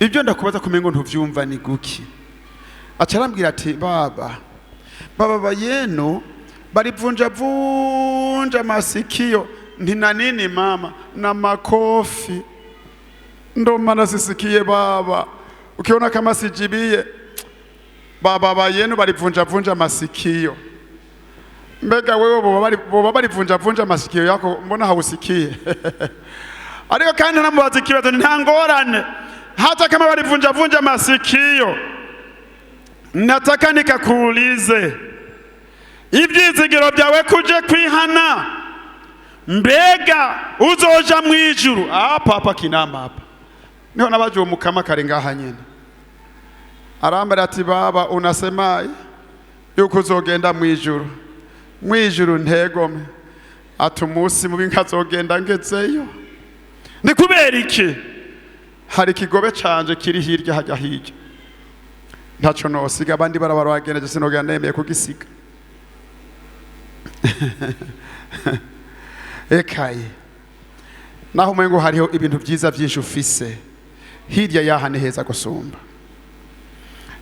ibyo ndakubaza kumengo ntuvyumva, ni guki?" Aca arambwira ati: "Baba, baba yenu balivunja vunja masikio." Nti: "Na nini mama?" "Na makofi, ndo maana sisikie baba, ukiona kama sijibie, baba yenu balivunja vunja masikio." Mbega wewe boba balivunja vunja masikio yako, mbona hausikie? Ariko kandi namubaza ikibazo, ni nta ngorane, hata kama walivunjavunja masikio, nataka nikakuulize, ibyizigiro byawe kuje kwihana, mbega uzoja mu ijuru? Hapa hapa Kinama hapa niho nabaje uwo mukama kare ngaha nyene. Arambara ati: "Baba, unasemaye yuko uzogenda mwijuru? Mwijuru ntegome." Ati: "Umunsi mubi nkazogenda ngezeyo." Ni kubera iki? Hari ikigobe canje kiri hirya hajya hirya, ntaco nosiga. Abandi barabara bagenda, sinogenda nemeye kugisiga. Ekaye naho umengo hariho ibintu byiza byinshi ufise, hirya yaha ni heza gusumba.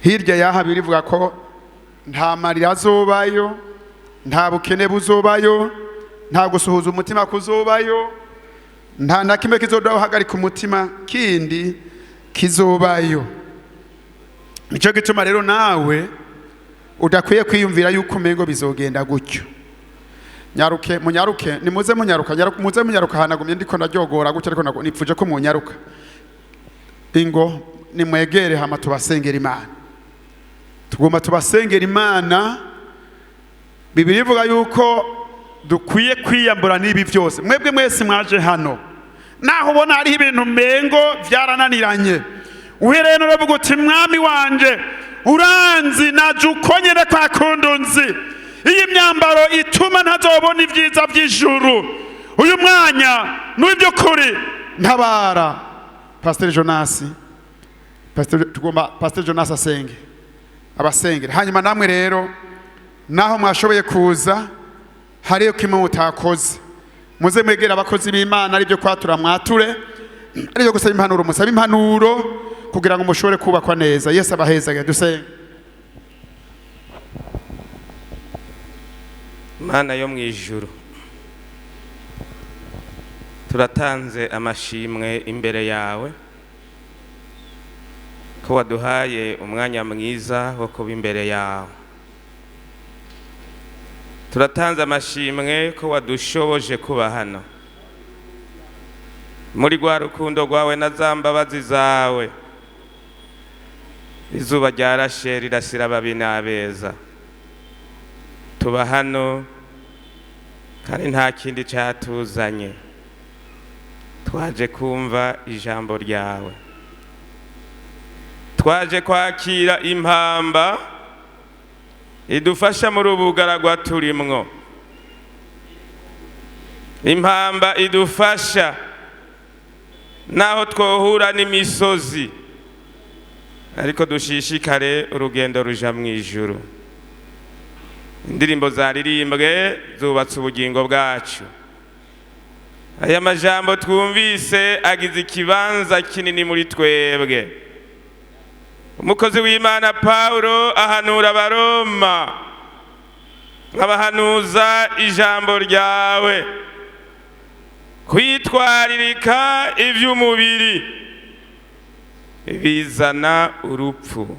Hirya yaha birivuga ko nta marira azobayo, nta bukene buzobayo, nta gusuhuza umutima kuzobayo, nta na kimwe kizodahagarika umutima kindi kizobayo. Nicyo gituma rero nawe udakwiye kwiyumvira yuko umengo bizogenda gutyo. Nyaruke, munyaruke, nimuze munyaruka, muze munyaruka. Hanagumye ndiko ndaryogora gutyo, ariko nipfuje ko munyaruka. Ingo nimwegere hama tubasengera Imana. Tugomba tubasengera Imana. Bibiri ivuga yuko dukwiye kwiyambura n'ibi byose. Mwebwe mwese mwaje hano, naho ubona hariho ibintu mengo byarananiranye, uhereye n'uravuga uti: "Mwami wanje, uranzi, naje uko nyene kwa kundi unzi. Iyi myambaro ituma ntazobona ibyiza by'ijuru, uyu mwanya n'iby'ukuri ntabara." Pastor Jonas, Pastor, tugomba Pastor Jonas asenge, abasengere. Hanyuma namwe rero naho mwashoboye kuza, hariyo kimwe mutakoze, muze mwegera abakozi b'Imana, aribyo kwatura mwature, aribyo gusaba impanuro musabe impanuro, kugira ngo mushobore kubakwa neza. Yesu abahezage. Dusenge. Mana yo mu ijuru, turatanze amashimwe imbere yawe ko waduhaye umwanya mwiza wo kuba imbere yawe. Turatanze amashimwe ko wadushoboje kuba hano muri rwa rukundo rwawe na za mbabazi zawe. Izuba ryarashe rirasira ababi n'abeza, tuba hano kandi nta kindi cyatuzanye, twaje kumva ijambo ryawe, twaje kwakira impamba idufasha muri ubu bugaragwa turimwo, impamba idufasha naho twohura n'imisozi, ariko dushishikare urugendo ruja mu ijuru. Indirimbo zaririmbwe zubatse ubugingo bwacu. Aya majambo twumvise agize ikibanza kinini muri twebwe. Umukozi w'Imana Paulo ahanura Abaroma Nkabahanuza ijambo ryawe. Kwitwaririka iby'umubiri bizana urupfu,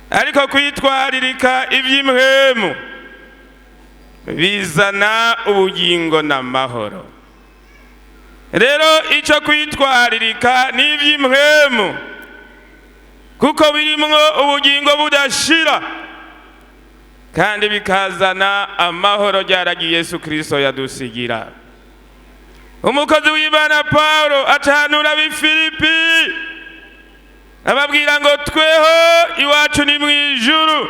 ariko kwitwaririka iby'impwemu bizana ubugingo n'amahoro. Rero icyo kwitwaririka ni iby'impwemu, kuko birimwo ubugingo budashira kandi bikazana amahoro ryaragiye Yesu Kristo yadusigira. Umukozi w'Imana Paulo acanura ab'i Filipi ababwira ngo tweho iwacu ni mu ijuru,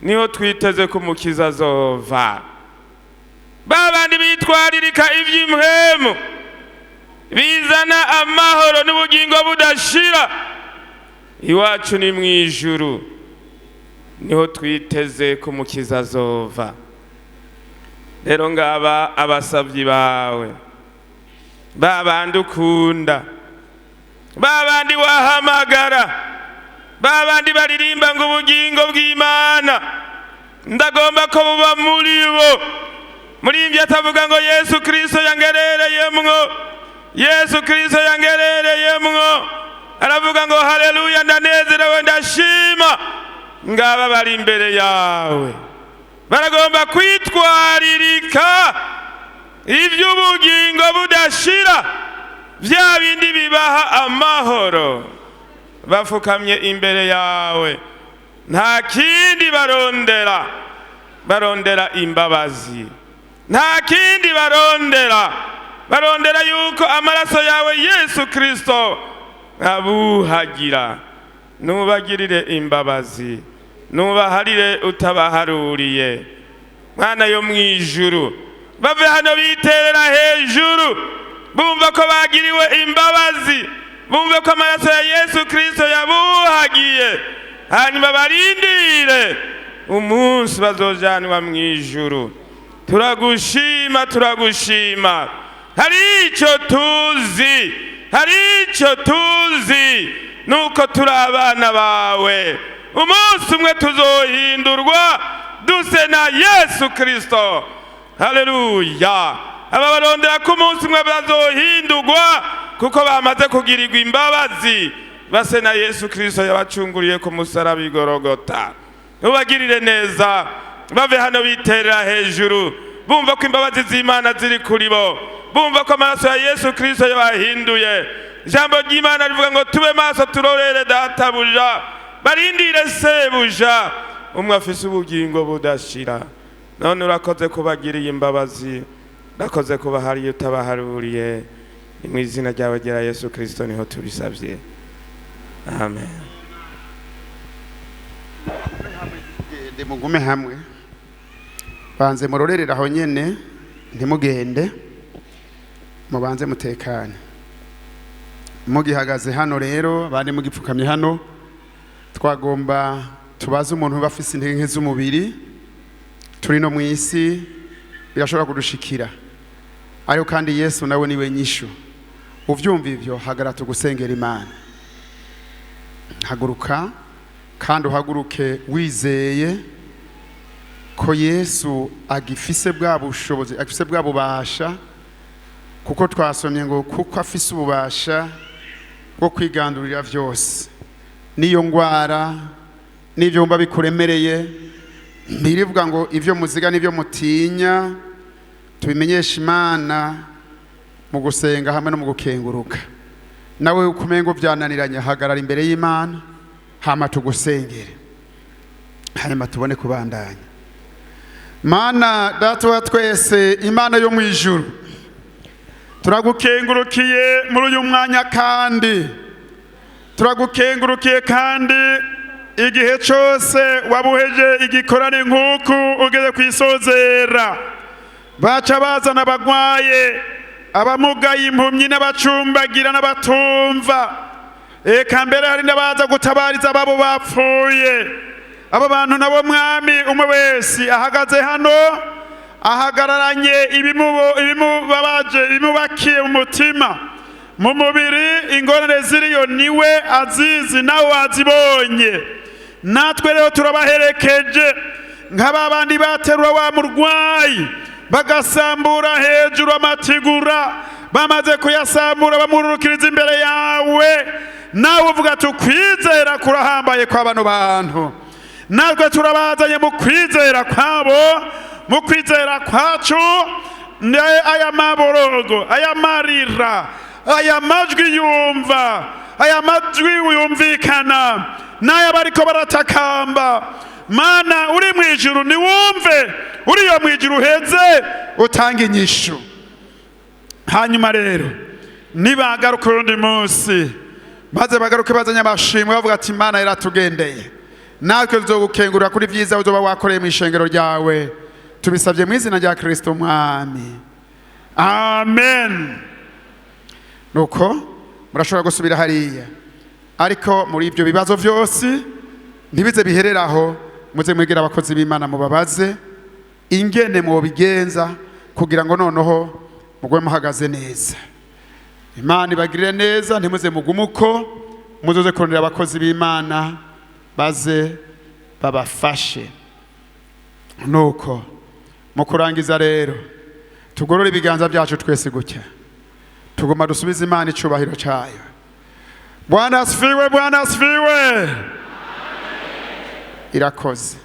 niho twiteze ko Umukiza azova. Ba bandi bitwaririka iby'impwemu bizana amahoro n'ubugingo budashira, iwacu ni mu ijuru, niho twiteze ko Umukiza azova. Rero ngaba abasabyi bawe, ba bandi ukunda, ba bandi wahamagara, ba bandi baririmba ngo ubugingo bw'Imana ndagomba ko buba muri bo. Muri ibyo atavuga ngo Yesu Kristo yangerereyemwo, Yesu Kristo yangerereyemwo, aravuga ngo haleluya, ndanezerewe, ndashima. Ngaba bari imbere yawe baragomba kwitwaririka iby'ubugingo budashira, bya bindi bibaha amahoro. Bafukamye imbere yawe, nta kindi barondera, barondera imbabazi. Nta kindi barondera, barondera yuko amaraso yawe Yesu Kristo abuhagira. Nubagirire imbabazi, nubaharire utabaharuriye. Mwana yo mu ijuru, bave hano biterera hejuru, bumva ko bagiriwe imbabazi, bumve ko amaraso ya Yesu Kristo yabuhagiye, hanyuma barindire umunsi bazojanwa mu ijuru. Turagushima, turagushima. Hari icyo tuzi, hari icyo tuzi, nuko turi abana bawe. Umunsi umwe tuzohindurwa duse na Yesu Kristo. Haleluya. Aba barondera ko umunsi umwe bazohindurwa, kuko bamaze kugirirwa imbabazi, base na Yesu Kristo yabacunguriye ku musaraba i Golgota. Ubagirire neza, bave hano biterera hejuru, bumva ko imbabazi z'Imana ziri kuri bo, bumva ko amaraso ya Yesu Kristo yabahinduye. Ijambo ry'Imana rivuga ngo tube maso turorere databuja, barindire sebuja, umwe afise ubugingo budashira. None urakoze kubagiriye imbabazi, urakoze kubahariye utabaharuriye. Ni mu izina ryawe ryera Yesu Kristo niho tubisabye, amen. Gende mugume hamwe, banze murorerera aho nyene, ntimugende, mubanze mutekane. Mugihagaze hano rero, abandi mugipfukamye hano, twagomba tubaze umuntu uba afise intege nke z'umubiri. Turi no mu isi, birashobora kudushikira, ariko kandi Yesu nawe niwe nyishu. Uvyumva ivyo, hagara tugusengera Imana. Haguruka kandi uhaguruke wizeye ko Yesu agifise bwa bushobozi, agifise bwa bubasha, kuko twasomye ngo kuko afise ububasha bwo kwigandurira vyose, n'iyo ngwara n'ivyo wumva bikuremereye. Birivuga ngo ivyo muziga n'ivyo mutinya tubimenyesha Imana mu gusenga hamwe no mu gukenguruka. Nawe ukumengo byananiranye, hagarara imbere y'Imana, hama tugusengere, hanyuma tubone kubandanya. Mana Data wa twese, Imana yo mu ijuru, turagukengurukiye muri uyu mwanya, kandi turagukengurukiye kandi igihe cyose wabuheje igikorane nk'uku ugeze kwisozera, baca bazana abagwaye, abamugaye, impumyi n'abacumbagira n'abatumva, eka mbere hari n'abaza gutabariza ababo bapfuye. Abo bantu nabo Mwami, umwe wese ahagaze hano ahagararanye ibimubabaje, ibimubakiye mu mutima, mu mubiri, ingorane ziriyo niwe azizi, nawe wazibonye. Natwe rero turabaherekeje. Nka ba bandi baterura wa murwayi, bagasambura hejuru amatigura, bamaze kuyasambura bamururukiriza imbere yawe, nawe uvuga ati: "Ukwizera kurahambaye kwa bano bantu." Natwe turabazanye mu kwizera kwabo, mu kwizera kwacu. Aya maborogo, aya marira, aya majwi yumva, aya majwi yumvikana n'aya bariko baratakamba, Mana uri mu ijuru, niwumve uriyo mu ijuru, uheze utanga inyishu. Hanyuma rero nibagaruka urundi munsi, maze bagaruke bazanye amashimwe, bavuga ati: "Imana yaratugendeye." Natwe tuzogukengurira kuri byiza uzoba wakoreye mu ishengero ryawe. Tubisabye mu izina rya Kristo Umwami, amen. Nuko murashobora gusubira hariya, ariko muri ibyo bibazo byose ntibize bihereraho. Muze mwegera abakozi b'Imana, mubabaze ingene mubigenza kugira ngo noneho mugwe muhagaze neza. Imana ibagirire neza. Ntimuze mugume uko, muzoze kurondera abakozi b'Imana baze babafashe. Nuko mu kurangiza rero, tugorore ibiganza byacu twese gutya, tugomba dusubize Imana icubahiro cyayo. Bwana asifiwe! Bwana asifiwe! Irakoze.